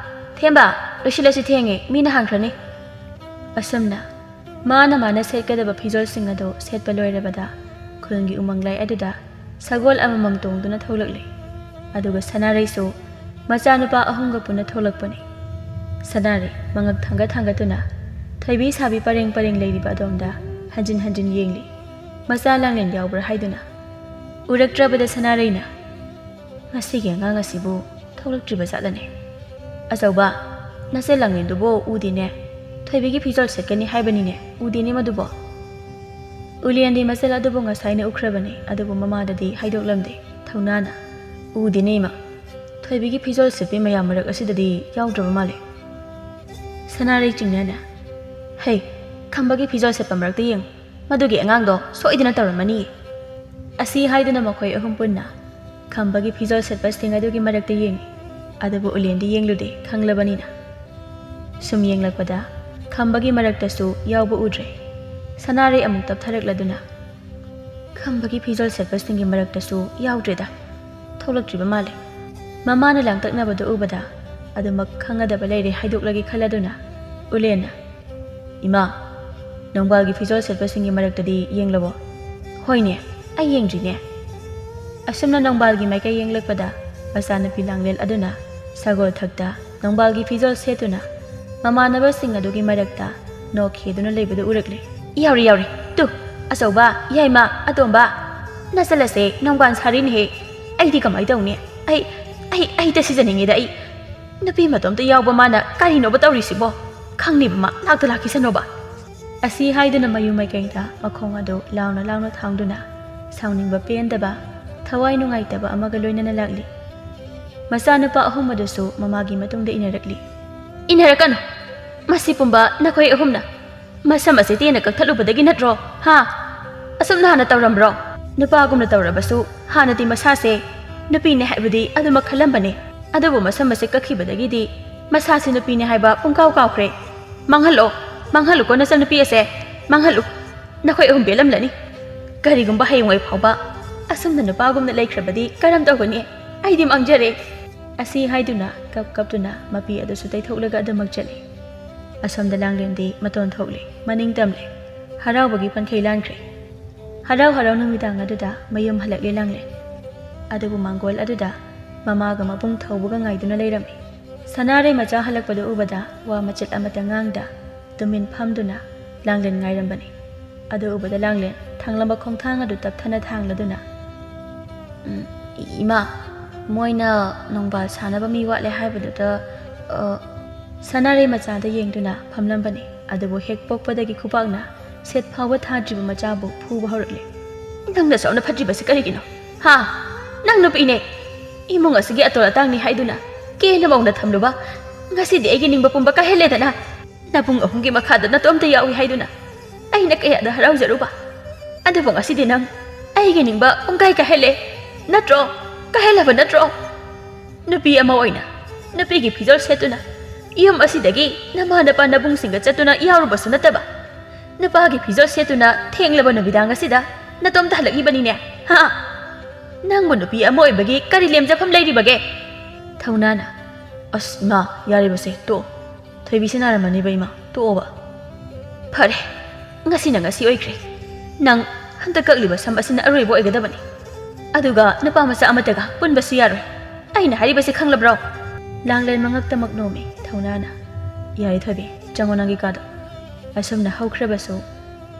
ꯊꯦꯝꯕ! ꯂꯣꯏꯁꯤꯜꯂꯁꯤ, ꯊꯦꯡꯉꯦ, ꯃꯤꯅ ꯍꯥꯡꯈ꯭ꯔꯅꯤ"꯫ ꯑꯁꯨꯝꯅ ꯃꯥꯅ ꯃꯥꯅ ꯁꯦꯠꯀꯗꯕ ꯐꯤꯖꯣꯜꯁꯤꯡ ꯑꯗꯨ ꯁꯦꯠꯄ ꯂꯣꯏꯔꯕꯗ ꯈꯨꯜꯒꯤ ꯎꯃꯪ ꯂꯥꯏ ꯑꯗꯨꯗ ꯁꯒꯣꯜ ꯑꯃꯃꯝ ꯇꯣꯡꯗꯨꯅ ꯊꯣꯛꯂꯛꯂꯤ꯫ ꯑꯗꯨꯒ ꯁꯅꯥꯔꯩꯁꯨ ꯃꯆꯥꯅꯨꯄꯥ ꯑꯍꯨꯝꯒ ꯄꯨꯟꯅ ꯊꯣꯛꯂꯛꯄꯅꯤ꯫ ꯁꯅꯥꯔꯩ ꯃꯉꯛ ꯊꯥꯡꯒꯠ ꯊꯥꯡꯒꯠꯇꯨꯅ ꯊꯣꯏꯕꯤ ꯁꯥꯕꯤ ꯄꯔꯦꯡ ꯄꯔꯦꯡ ꯂꯩꯔꯤꯕ ꯑꯗꯣꯝꯗ ꯍꯟꯖꯤꯟ ꯍꯟꯖꯤꯟ ꯌꯦꯡꯂꯤ꯫ ꯃꯆꯥ ꯂꯥꯡꯂꯦꯟ ꯌꯥꯎꯕ꯭ꯔꯥ ꯍꯥꯏꯗꯨꯅ꯫ ꯎꯔꯛꯇ꯭ꯔꯕꯗ ꯁꯅꯥꯔꯩꯅ, "ꯉꯁꯤꯒꯤ ꯑꯉꯥꯡ ꯑꯁꯤꯕꯨ ꯊꯣꯛꯂꯛꯇ꯭ꯔꯤꯕ ꯖꯥꯠꯂꯅꯦ? ꯑꯆꯧꯕ, ꯅꯆꯦ ꯂꯥꯡꯂꯦꯟꯗꯨꯕꯨ ꯎꯗꯦꯅꯦ꯫ ꯊꯣꯏꯕꯤꯒꯤ ꯐꯤꯖꯣꯜ ꯁꯦꯠꯀꯅꯤ ꯍꯥꯏꯕꯅꯤꯅꯦ, ꯎꯗꯦꯅꯦ ꯃꯗꯨꯕꯣ"꯫ ꯎꯂꯦꯟꯗꯤ ꯃꯆꯜ ꯑꯗꯨꯕꯨ ꯉꯁꯥꯏꯅ ꯎꯈ꯭ꯔꯕꯅꯤ, ꯑꯗꯨꯕꯨ ꯃꯃꯥꯗꯗꯤ ꯍꯥꯏꯗꯣꯛꯂꯝꯗꯦ꯫ ꯊꯧꯅꯥꯅ, "ꯎꯗꯦꯅꯦ ꯏꯃꯥ, ꯊꯣꯏꯕꯤꯒꯤ ꯐꯤꯖꯣꯜ ꯁꯦꯠꯄꯤ ꯃꯌꯥꯝ ꯃꯔꯛ ꯑꯁꯤꯗꯗꯤ ꯌꯥꯎꯗ꯭ꯔꯕ ꯃꯥꯜꯂꯦ"꯫ ꯁꯅꯥꯔꯩ ꯆꯤꯡꯅꯅ, "ꯍꯩ, ꯈꯝꯕꯒꯤ ꯐꯤꯖꯣꯜ ꯁꯦꯠꯄ ꯃꯔꯛꯇ ꯌꯦꯡꯉꯨ, ꯃꯗꯨꯒꯤ ꯑꯉꯥꯡꯗꯣ ꯁꯣꯏꯗꯅ ꯇꯧꯔꯝꯃꯅꯤ"꯫ ꯑꯁꯤ ꯍꯥꯏꯗꯨꯅ ꯃꯈꯣꯏ ꯑꯍꯨꯝ ꯄꯨꯟꯅ ꯈꯝꯕꯒꯤ ꯐꯤꯖꯣꯜ ꯁꯦꯠꯄꯁꯤꯡ ꯑꯗꯨꯒꯤ ꯃꯔꯛꯇ ꯌꯦꯡꯉꯤ꯫ ꯑꯗꯨꯕꯨ ꯎꯂꯦꯟꯗꯤ ꯌꯦꯡꯂꯨꯗꯦ, ꯈꯪꯂꯕꯅꯤꯅ꯫ ꯁꯨꯝ ꯌꯦꯡꯂꯛꯄꯗ ꯈꯝꯕꯒꯤ ꯃꯔꯛꯇꯁꯨ ꯌꯥꯎꯕ ꯎꯗ꯭ꯔꯦ꯫ ꯁꯅꯥꯔꯩ ꯑꯃꯨꯛ ꯇꯞꯊꯔꯛꯂꯗꯨꯅ, "ꯈꯝꯕꯒꯤ ꯐꯤꯖꯣꯜ ꯁꯦꯠꯄꯁꯤꯡꯒꯤ ꯃꯔꯛꯇꯁꯨ ꯌꯥꯎꯗ꯭ꯔꯦꯗ, ꯊꯣꯛꯂꯛꯇ꯭ꯔꯤꯕ ꯃꯥꯜꯂꯦ"꯫ ꯃꯃꯥꯅ ꯂꯥꯡꯇꯛꯅꯕꯗꯨ ꯎꯕꯗ ꯑꯗꯨꯃꯛ ꯈꯪꯒꯗꯕ ꯂꯩꯔꯦ ꯍꯥꯏꯗꯣꯛꯂꯒꯦ ꯈꯜꯂꯗꯨꯅ ꯎꯂꯦꯟꯅ, "ꯏꯃꯥ, ꯅꯣꯡꯕꯥꯜꯒꯤ ꯐꯤꯖꯣꯜ ꯁꯦꯠꯄꯁꯤꯡꯒꯤ ꯃꯔꯛꯇꯗꯤ ꯌꯦꯡꯂꯕꯣ?" "ꯍꯣꯏꯅꯦ, ꯑꯩ ꯌꯦꯡꯗ꯭ꯔꯤꯅꯦ"꯫ ꯑꯁꯨꯝꯅ ꯅꯣꯡꯕꯥꯜꯒꯤ ꯃꯥꯏꯀꯩ ꯌꯦꯡꯂꯛꯄꯗ ꯃꯆꯥꯅꯨꯄꯤ ꯂꯥꯡꯂꯦꯟ ꯑꯗꯨꯅ ꯁꯒꯣꯜ ꯊꯛꯇ ꯅꯣꯡꯕꯥꯜꯒꯤ ꯐꯤꯖꯣꯜ ꯁꯦꯠꯇꯨꯅ ꯃꯃꯥꯟꯅꯕꯁꯤꯡ ꯑꯗꯨꯒꯤ ꯃꯔꯛꯇ ꯅꯣꯛꯈꯤꯗꯨꯅ ꯂꯩꯕꯗꯨ ꯎꯔꯛꯂꯦ꯫ "ꯌꯥꯎꯔꯦ, ꯌꯥꯎꯔꯦ꯫ ꯇꯨ, ꯑꯆꯧꯕ, ꯌꯥꯏꯃ, ꯑꯇꯣꯝꯕ, ꯅꯆꯜ ꯑꯁꯦ ꯅꯣꯡꯕꯥꯜ ꯁꯥꯔꯤꯅꯦꯍꯦ꯫ ꯑꯩꯗꯤ ꯀꯃꯥꯏ ꯇꯧꯅꯤ? ꯑꯩ, ꯑꯩ, ꯑꯩ ꯇꯁꯤꯖꯅꯤꯡꯉꯤꯗ ꯑꯩ꯫ ꯅꯨꯄꯤ ꯃꯇꯣꯝꯇ ꯌꯥꯎꯕ ꯃꯥꯅ ꯀꯔꯤꯅꯣꯕ ꯇꯧꯔꯤꯁꯤꯕꯣ? ꯈꯪꯅꯤꯕ ꯃꯥ ꯂꯥꯛꯇ ꯂꯥꯛꯈꯤꯁꯅꯣꯕ"꯫ ꯑꯁꯤ ꯍꯥꯏꯗꯨꯅ ꯃꯌꯨꯝ ꯃꯥꯏꯀꯩꯗ ꯃꯈꯣꯡ ꯑꯗꯨ ꯂꯥꯎꯅ ꯂꯥꯎꯅ ꯊꯥꯡꯗꯨꯅ ꯁꯥꯎꯅꯤꯡꯕ ꯄꯦꯟꯗꯕ, ꯊꯋꯥꯏ ꯅꯨꯡꯉꯥꯏꯇꯕ ꯑꯃꯒ ꯂꯣꯏꯅꯅ ꯂꯥꯛꯂꯤ꯫ ꯃꯆꯥꯅꯨꯄꯥ ꯑꯍꯨꯝ ꯑꯗꯨꯁꯨ ꯃꯃꯥꯒꯤ ꯃꯇꯨꯡꯗ ꯏꯟꯅꯔꯛꯂꯤ꯫ "ꯏꯟꯅꯔꯛꯀꯅꯨ! ꯃꯁꯤ ꯄꯨꯝꯕ ꯅꯈꯣꯏ ꯑꯍꯨꯝꯅ"꯫ ꯃꯁꯝ ꯑꯁꯦ ꯇꯦꯟꯅ ꯀꯛꯊꯠꯂꯨꯕꯗꯒꯤ ꯅꯠꯇ꯭ꯔꯣ? ꯍꯥ? ꯑꯁꯨꯝꯅ ꯍꯥꯟꯅ ꯇꯧꯔꯝꯕ꯭ꯔꯣ? ꯅꯨꯄꯥꯒꯨꯝꯅ ꯇꯧꯔꯕꯁꯨ ꯍꯥꯟꯅꯗꯤ ꯃꯁꯥꯁꯦ ꯅꯨꯄꯤꯅꯦ ꯍꯥꯏꯕꯗꯤ ꯑꯗꯨꯃꯛ ꯈꯜꯂꯝꯕꯅꯦ꯫ ꯑꯗꯨꯕꯨ ꯃꯁꯝ ꯑꯁꯦ ꯀꯛꯈꯤꯕꯗꯒꯤꯗꯤ ꯃꯁꯥꯁꯦ ꯅꯨꯄꯤꯅꯦ ꯍꯥꯏꯕ ꯄꯨꯡꯀꯥꯎ ꯀꯥꯎꯈ꯭ꯔꯦ꯫ ꯃꯥꯡꯍꯜꯂꯣ, ꯃꯥꯡꯍꯜꯂꯨꯀꯣ ꯅꯆꯟꯅꯨꯄꯤ ꯑꯁꯦ, ꯃꯥꯡꯍꯜꯂꯨ꯫ ꯅꯈꯣꯏ ꯑꯍꯨꯝ ꯄꯦꯜꯂꯝꯂꯅꯤ꯫ ꯀꯔꯤꯒꯨꯝꯕ ꯍꯌꯦꯡꯋꯥꯏ ꯐꯥꯎꯕ ꯑꯁꯨꯝꯅ ꯅꯨꯄꯥꯒꯨꯝꯅ ꯂꯩꯈ꯭ꯔꯕꯗꯤ ꯀꯔꯝ ꯇꯧꯒꯅꯤ? ꯑꯩꯗꯤ ꯃꯥꯡꯖꯔꯦ꯫ ꯑꯁꯤ ꯍꯥꯏꯗꯨꯅ ꯀꯞ ꯀꯞꯇꯨꯅ ꯃꯄꯤ ꯑꯗꯨꯁꯨ ꯇꯩꯊꯣꯛꯂꯒ ꯑꯗꯨꯃꯛ ꯆꯠꯂꯤ꯫ ꯑꯁꯣꯝꯗ ꯂꯥꯡꯂꯦꯟꯗꯤ ꯃꯇꯣꯟ ꯊꯣꯛꯂꯤ, ꯃꯅꯤꯡ ꯇꯝꯂꯤ꯫ ꯍꯔꯥꯎꯕꯒꯤ ꯄꯟꯈꯩ ꯂꯥꯟꯈ꯭ꯔꯦ꯫ ꯍꯔꯥꯎ ꯍꯔꯥꯎ ꯅꯨꯃꯤꯗꯥꯡ ꯑꯗꯨꯗ ꯃꯌꯨꯝ ꯍꯜꯂꯛꯂꯦ ꯂꯥꯡꯂꯦꯟ꯫ ꯑꯗꯨꯕꯨ ꯃꯥꯡꯒꯣꯜ ꯑꯗꯨꯗ ꯃꯃꯥꯒ ꯃꯕꯨꯡ ꯊꯧꯕꯒ ꯉꯥꯏꯗꯨꯅ ꯂꯩꯔꯝꯃꯤ꯫ ꯁꯅꯥꯔꯩ ꯃꯆꯥ ꯍꯜꯂꯛꯄꯗꯨ ꯎꯕꯗ ꯋꯥ ꯃꯆꯦꯠ ꯑꯃꯠꯇ ꯉꯥꯡꯗ ꯇꯨꯃꯤꯟ ꯐꯝꯗꯨꯅ ꯂꯥꯡꯂꯦꯟ ꯉꯥꯏꯔꯝꯕꯅꯤ꯫ ꯑꯗꯨ ꯎꯕꯗ ꯂꯥꯡꯂꯦꯟ ꯊꯥꯡꯂꯝꯕ ꯈꯣꯡꯊꯥꯡ ꯑꯗꯨ ꯇꯞꯊꯅ ꯊꯥꯡꯂꯗꯨꯅ, "ꯎꯝ, ꯏꯃꯥ, ꯃꯣꯏꯅ ꯅꯣꯡꯕꯥꯜ ꯁꯥꯟꯅꯕ ꯃꯤ ꯋꯥꯠꯂꯦ ꯍꯥꯏꯕꯗꯨꯗ, ꯑ," ꯁꯅꯥꯔꯩ ꯃꯆꯥꯗ ꯌꯦꯡꯗꯨꯅ ꯐꯝꯂꯝꯕꯅꯤ꯫ ꯑꯗꯨꯕꯨ ꯍꯦꯛ ꯄꯣꯛꯄꯗꯒꯤ ꯈꯨꯄꯥꯛꯅ ꯁꯦꯠ ꯐꯥꯎꯕ ꯊꯥꯗ꯭ꯔꯤꯕ ꯃꯆꯥꯕꯨ ꯐꯨꯕ ꯍꯧꯔꯛꯂꯦ꯫ "ꯅꯪꯅ ꯑꯁꯨꯛꯅ ꯐꯠꯇ꯭ꯔꯤꯕꯁꯤ ꯀꯔꯤꯒꯤꯅꯣ? ꯍꯥ? ꯅꯪ ꯅꯨꯄꯤꯅꯦ꯫ ꯏꯃꯨꯡ ꯑꯁꯤꯒꯤ ꯑꯇꯣꯜ ꯑꯇꯥꯡꯅꯤ ꯍꯥꯏꯗꯨꯅ ꯀꯦꯅ ꯃꯧꯅ ꯊꯝꯂꯨꯕ ꯉꯁꯤꯗꯤ ꯑꯩꯒꯤ ꯅꯤꯡꯕ ꯄꯨꯝꯕ ꯀꯥꯏꯍꯜꯂꯦꯗꯅ꯫ ꯅꯕꯨꯡ ꯑꯍꯨꯝꯒꯤ ꯃꯈꯥꯗ ꯅꯇꯣꯝꯇ ꯌꯥꯎꯏ ꯍꯥꯏꯗꯨꯅ ꯑꯩꯅ ꯀꯌꯥꯗ ꯍꯔꯥꯎꯖꯔꯨꯕ꯫ ꯑꯗꯨꯕꯨ ꯉꯁꯤꯗꯤ ꯅꯪ ꯑꯩꯒꯤ ꯅꯤꯡꯕ ꯄꯨꯡꯀꯥꯏ ꯀꯥꯏꯍꯜꯂꯦ꯫ ꯅꯠꯇ꯭ꯔꯣ? ꯀꯥꯏꯍꯜꯂꯕ ꯅꯠꯇ꯭ꯔꯣ? ꯅꯨꯄꯤ ꯑꯃ ꯑꯣꯏꯅ ꯅꯨꯄꯤꯒꯤ ꯐꯤꯖꯣꯜ ꯁꯦꯠꯇꯨꯅ ꯌꯨꯝ ꯑꯁꯤꯗꯒꯤ ꯅꯃꯥ ꯅꯄꯥ ꯅꯕꯨꯡꯁꯤꯡꯒ ꯆꯠꯇꯨꯅ ꯌꯥꯎꯔꯨꯕꯁꯨ ꯅꯠꯇꯕ, ꯅꯨꯄꯥꯒꯤ ꯐꯤꯖꯣꯜ ꯁꯦꯠꯇꯨꯅ ꯊꯦꯡꯂꯕ ꯅꯨꯃꯤꯗꯥꯡ ꯑꯁꯤꯗ ꯅꯇꯣꯝꯇ ꯍꯜꯂꯛꯂꯤꯕꯅꯤꯅꯦ꯫ ꯍꯥ? ꯅꯪꯕꯨ ꯅꯨꯄꯤ ꯑꯃ ꯑꯣꯏꯕꯒꯤ ꯀꯔꯤ ꯂꯦꯝꯖꯐꯝ ꯂꯩꯔꯤꯕꯒꯦ?" ꯊꯧꯅꯥꯅ, "ꯑꯁ ꯏꯃꯥ, ꯌꯥꯔꯤꯕꯁꯦ ꯇꯣꯛꯑꯣ꯫ ꯊꯣꯏꯕꯤꯁꯦ ꯅꯥꯔꯝꯃꯅꯤꯕ ꯏꯃꯥ, ꯇꯣꯛꯑꯣꯕ꯫ ꯐꯔꯦ, ꯉꯁꯤꯅ ꯉꯁꯤ ꯑꯣꯏꯈ꯭ꯔꯦ꯫ ꯅꯪ ꯍꯟꯗꯛ ꯀꯛꯂꯤꯕ ꯁꯝ ꯑꯁꯤꯅ ꯑꯔꯣꯏꯕ ꯑꯣꯏꯒꯗꯕꯅꯤ꯫ ꯑꯗꯨꯒ ꯅꯨꯄꯥ ꯃꯆꯥ ꯑꯃꯠꯇꯒ ꯄꯨꯟꯕꯁꯨ ꯌꯥꯔꯣꯏ꯫ ꯑꯩꯅ ꯍꯥꯏꯔꯤꯕꯁꯤ ꯈꯪꯂꯕ꯭ꯔꯣ?" ꯂꯥꯡꯂꯦꯟ ꯃꯉꯛꯇꯃꯛ ꯅꯣꯝꯃꯤ ꯊꯧꯅꯥꯅ, "ꯌꯥꯔꯦ ꯊꯣꯏꯕꯤ, ꯆꯪꯉꯣ ꯅꯪꯒꯤ ꯀꯥꯗꯣ꯫" ꯑꯁꯨꯝꯅ ꯍꯧꯈ꯭ꯔꯕꯁꯨ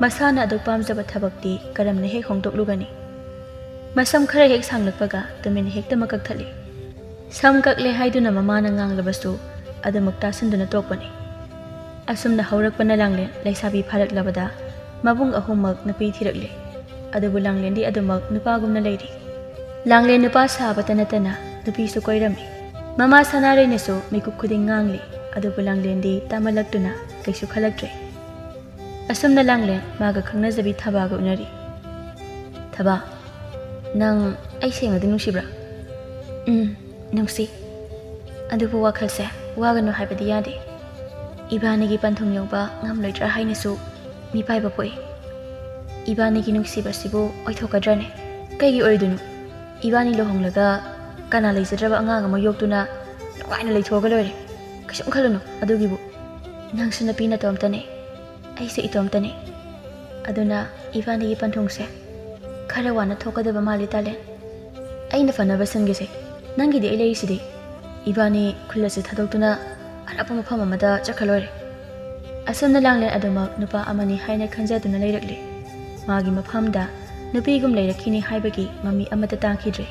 ꯃꯁꯥꯅ ꯑꯗꯨꯛ ꯄꯥꯝꯖꯕ ꯊꯕꯛꯇꯤ ꯀꯔꯝꯅ ꯍꯦꯛ ꯍꯣꯡꯗꯣꯛꯂꯨꯒꯅꯤ? ꯃꯁꯝ ꯈꯔ ꯍꯦꯛ ꯁꯥꯡꯂꯛꯄꯒ ꯇꯨꯃꯤꯟ ꯍꯦꯛꯇꯃꯛ ꯀꯛꯊꯠꯂꯤ꯫ ꯁꯝ ꯀꯛꯂꯦ ꯍꯥꯏꯗꯨꯅ ꯃꯃꯥꯅ ꯉꯥꯡꯂꯕꯁꯨ ꯑꯗꯨꯃꯛ ꯇꯥꯁꯤꯟꯗꯨꯅ ꯇꯣꯛꯄꯅꯤ꯫ ꯑꯁꯨꯝꯅ ꯍꯧꯔꯛꯄꯅ ꯂꯥꯡꯂꯦꯟ ꯂꯩꯁꯥꯕꯤ ꯐꯥꯔꯛꯂꯕꯗ ꯃꯕꯨꯡ ꯑꯍꯨꯝꯃꯛ ꯅꯨꯄꯤ ꯊꯤꯔꯛꯂꯦ꯫ ꯑꯗꯨꯕꯨ ꯂꯥꯡꯂꯦꯟꯗꯤ ꯑꯗꯨꯃꯛ ꯅꯨꯄꯥꯒꯨꯝꯅ ꯂꯩꯔꯤ꯫ ꯂꯥꯡꯂꯦꯟ ꯅꯨꯄꯥ ꯁꯥꯕꯇ ꯅꯠꯇꯅ ꯅꯨꯄꯤꯁꯨ ꯀꯣꯏꯔꯝꯃꯤ꯫ ꯃꯃꯥ ꯁꯅꯥꯔꯩꯅꯁꯨ ꯃꯤꯀꯨꯞ ꯈꯨꯗꯤꯡ ꯉꯥꯡꯂꯤ, ꯑꯗꯨꯕꯨ ꯂꯥꯡꯂꯦꯟꯗꯤ ꯇꯥꯃꯜꯂꯛꯇꯨꯅ ꯀꯩꯁꯨ ꯈꯜꯂꯛꯇ꯭ꯔꯦ꯫ ꯑꯁꯨꯝꯅ ꯂꯥꯡꯂꯦꯟ ꯃꯥꯒ ꯈꯪꯅꯖꯕꯤ ꯊꯕꯥꯒ ꯎꯅꯔꯤ꯫ "ꯊꯕꯥ, ꯅꯪ ꯑꯩ ꯁꯦꯡꯅꯗꯤ ꯅꯨꯡꯁꯤꯕ꯭ꯔꯥ?" "ꯎꯝ, ꯅꯨꯡꯁꯤ꯫ ꯑꯗꯨꯕꯨ ꯋꯥꯈꯜꯁꯦ ꯋꯥꯒꯅꯨ ꯍꯥꯏꯕꯗꯤ ꯌꯥꯗꯦ꯫ ꯏꯕꯥꯅꯤꯒꯤ ꯄꯟꯊꯨꯡ ꯌꯧꯕ ꯉꯝꯂꯣꯏꯗ꯭ꯔꯥ ꯍꯥꯏꯅꯁꯨ ꯃꯤꯄꯥꯏꯕ ꯄꯣꯛꯏ꯫ ꯏꯕꯥꯅꯤꯒꯤ ꯅꯨꯡꯁꯤꯕꯁꯤꯕꯨ ꯑꯣꯏꯊꯣꯛꯀꯗ꯭ꯔꯅꯦ? ꯀꯩꯒꯤ ꯑꯣꯏꯔꯣꯏꯗꯣꯏꯅꯣ? ꯏꯕꯥꯅꯤ ꯂꯨꯍꯣꯡꯂꯒ ꯀꯅꯥ ꯂꯩꯖꯗ꯭ꯔꯕ ꯑꯉꯥꯡ ꯑꯃ ꯌꯣꯛꯇꯨꯅ ꯅꯨꯡꯉꯥꯏꯅ ꯂꯩꯊꯣꯛꯑꯒ ꯂꯣꯏꯔꯦ꯫ ꯀꯩꯁꯨꯝ ꯈꯜꯂꯨꯅꯨ ꯑꯗꯨꯒꯤꯕꯨ꯫ ꯅꯪꯁꯨ ꯅꯨꯄꯤ ꯅꯇꯣꯝꯇꯅꯦ, ꯑꯩꯁꯨ ꯏꯇꯣꯝꯇꯅꯦ꯫ ꯑꯗꯨꯅ ꯏꯕꯥꯅꯤꯒꯤ ꯄꯟꯊꯨꯡꯁꯦ ꯈꯔ ꯋꯥꯅ ꯊꯣꯛꯀꯗꯕ ꯃꯥꯜꯂꯤ, ꯇꯥꯂꯦꯟ꯫ ꯑꯩꯅ ꯐꯅꯕ ꯁꯤꯟꯒꯦꯁꯦ꯫ ꯅꯪꯒꯤꯗꯤ ꯑꯩ ꯂꯩꯔꯤꯁꯤꯗꯤ꯫ ꯏꯕꯥꯅꯤ ꯈꯨꯜ ꯑꯁꯤ ꯊꯥꯗꯣꯛꯇꯨꯅ ꯑꯔꯥꯞꯄ ꯃꯐꯝ ꯑꯃꯗ ꯆꯠꯈ꯭ꯔ ꯂꯣꯏꯔꯦ꯫" ꯑꯁꯨꯝꯅ ꯂꯥꯡꯂꯦꯟ ꯑꯗꯨꯃꯛ ꯅꯨꯄꯥ ꯑꯃꯅꯤ ꯍꯥꯏꯅ ꯈꯟꯖꯗꯨꯅ ꯂꯩꯔꯛꯂꯤ꯫ ꯃꯥꯒꯤ ꯃꯐꯝꯗ ꯅꯨꯄꯤꯒꯨꯝ ꯂꯩꯔꯛꯈꯤꯅꯤ ꯍꯥꯏꯕꯒꯤ ꯃꯃꯤ ꯑꯃꯠꯇ ꯇꯥꯈꯤꯗ꯭ꯔꯦ꯫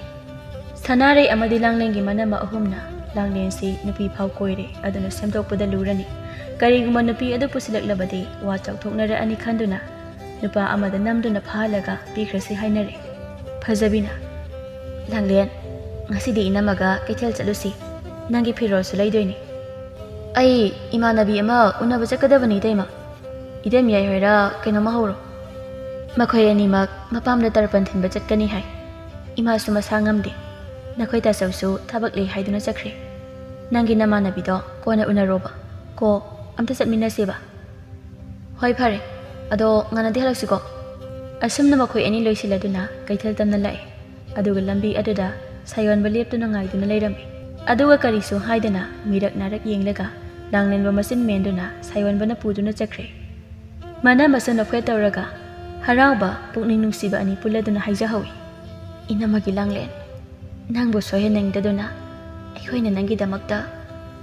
ꯁꯅꯥꯔꯩ ꯑꯃꯗꯤ ꯂꯥꯡꯂꯦꯟꯒꯤ ꯃꯅꯝꯃ ꯑꯍꯨꯝꯅ ꯂꯥꯡꯂꯦꯟꯁꯤ ꯅꯨꯄꯤ ꯐꯥꯎ ꯀꯣꯏꯔꯦ, ꯑꯗꯨꯅ ꯁꯦꯝꯗꯣꯛꯄꯗ ꯂꯨꯔꯅꯤ꯫ ꯀꯔꯤꯒꯨꯝꯕ ꯅꯨꯄꯤ ꯑꯗꯨ ꯄꯨꯁꯤꯜꯂꯛꯂꯕꯗꯤ ꯋꯥ ꯆꯥꯎꯊꯣꯛꯅꯔꯛꯑꯅꯤ ꯈꯟꯗꯨꯅ ꯅꯨꯄꯥ ꯑꯃꯗ ꯅꯝꯗꯨꯅ ꯐꯥꯍꯜꯂꯒ ꯄꯤꯈ꯭ꯔꯁꯤ ꯍꯥꯏꯅꯔꯦ꯫ ꯐꯖꯕꯤꯅ, "ꯂꯥꯡꯂꯦꯟ, ꯉꯁꯤꯗꯤ ꯏꯅꯝꯃꯒ ꯀꯩꯊꯦꯜ ꯆꯠꯂꯨꯁꯤ꯫ ꯅꯪꯒꯤ ꯐꯤꯔꯣꯜꯁꯨ ꯂꯩꯗꯣꯏꯅꯤ꯫" "ꯑꯩ ꯏꯃꯥꯟꯅꯕꯤ ꯑꯃ ꯎꯅꯕ ꯆꯠꯀꯗꯕꯅꯤ, ꯏꯇꯩꯃ꯫ ꯏꯇꯩꯃ ꯌꯥꯏꯍꯣꯏꯔ ꯀꯩꯅꯣꯝꯃ ꯍꯧꯔꯣ꯫ ꯃꯈꯣꯏ ꯑꯅꯤꯃꯛ ꯃꯄꯥꯝꯗ ꯇꯔꯄꯟ ꯊꯤꯟꯕ ꯆꯠꯀꯅꯤ ꯍꯥꯏ꯫ ꯏꯃꯥꯁꯨ ꯃꯁꯥ ꯉꯝꯗꯦ꯫ ꯅꯈꯣꯏ ꯇꯥꯆꯧꯁꯨ ꯊꯕꯛ ꯂꯩ ꯍꯥꯏꯗꯨꯅ ꯆꯠꯈ꯭ꯔꯦ꯫ ꯅꯪꯒꯤ ꯅꯃꯥꯟꯅꯕꯤꯗꯣ ꯀꯣꯟꯅ ꯎꯅꯔꯣꯕ꯫ ꯀꯣ ꯑꯝꯇ ꯆꯠꯃꯤꯟꯅꯁꯦꯕ꯫" "ꯍꯣꯏ, ꯐꯔꯦ꯫ ꯑꯗꯣ ꯉꯟꯅꯗꯤ ꯍꯜꯂꯛꯁꯤꯀꯣ꯫" ꯑꯁꯨꯝꯅ ꯃꯈꯣꯏ ꯑꯅꯤ ꯂꯣꯏꯁꯤꯜꯂꯗꯨꯅ ꯀꯩꯊꯦꯜ ꯇꯝꯅ ꯂꯥꯛꯑꯦ꯫ ꯑꯗꯨꯒ ꯂꯝꯕꯤ ꯑꯗꯨꯗ ꯁꯥꯌꯣꯟꯕ ꯂꯦꯞꯇꯨꯅ ꯉꯥꯏꯗꯨꯅ ꯂꯩꯔꯝꯃꯤ꯫ ꯑꯗꯨꯒ ꯀꯔꯤꯁꯨ ꯍꯥꯏꯗꯅ ꯃꯤꯔꯛ ꯅꯥꯔꯛ ꯌꯦꯡꯂꯒ ꯂꯥꯡꯂꯦꯟꯕ ꯃꯆꯤꯟ ꯃꯦꯟꯗꯨꯅ ꯁꯥꯌꯣꯟꯕꯅ ꯄꯨꯗꯨꯅ ꯆꯠꯈ꯭ꯔꯦ꯫ ꯃꯅꯝꯃꯁꯨ ꯅꯣꯛꯐꯦꯠ ꯇꯧꯔꯒ ꯍꯔꯥꯎꯕ ꯄꯨꯛꯅꯤꯡ ꯅꯨꯡꯁꯤꯕ ꯑꯅꯤ ꯄꯨꯜꯂꯗꯨꯅ ꯍꯥꯏꯖꯍꯧꯏ, "ꯏꯅꯝꯃꯒꯤ ꯂꯥꯡꯂꯦꯟ, ꯅꯪꯕꯨ ꯁꯣꯏꯍꯟꯅꯤꯡꯗꯗꯨꯅ ꯑꯩꯈꯣꯏꯅ ꯅꯪꯒꯤꯗꯃꯛꯇ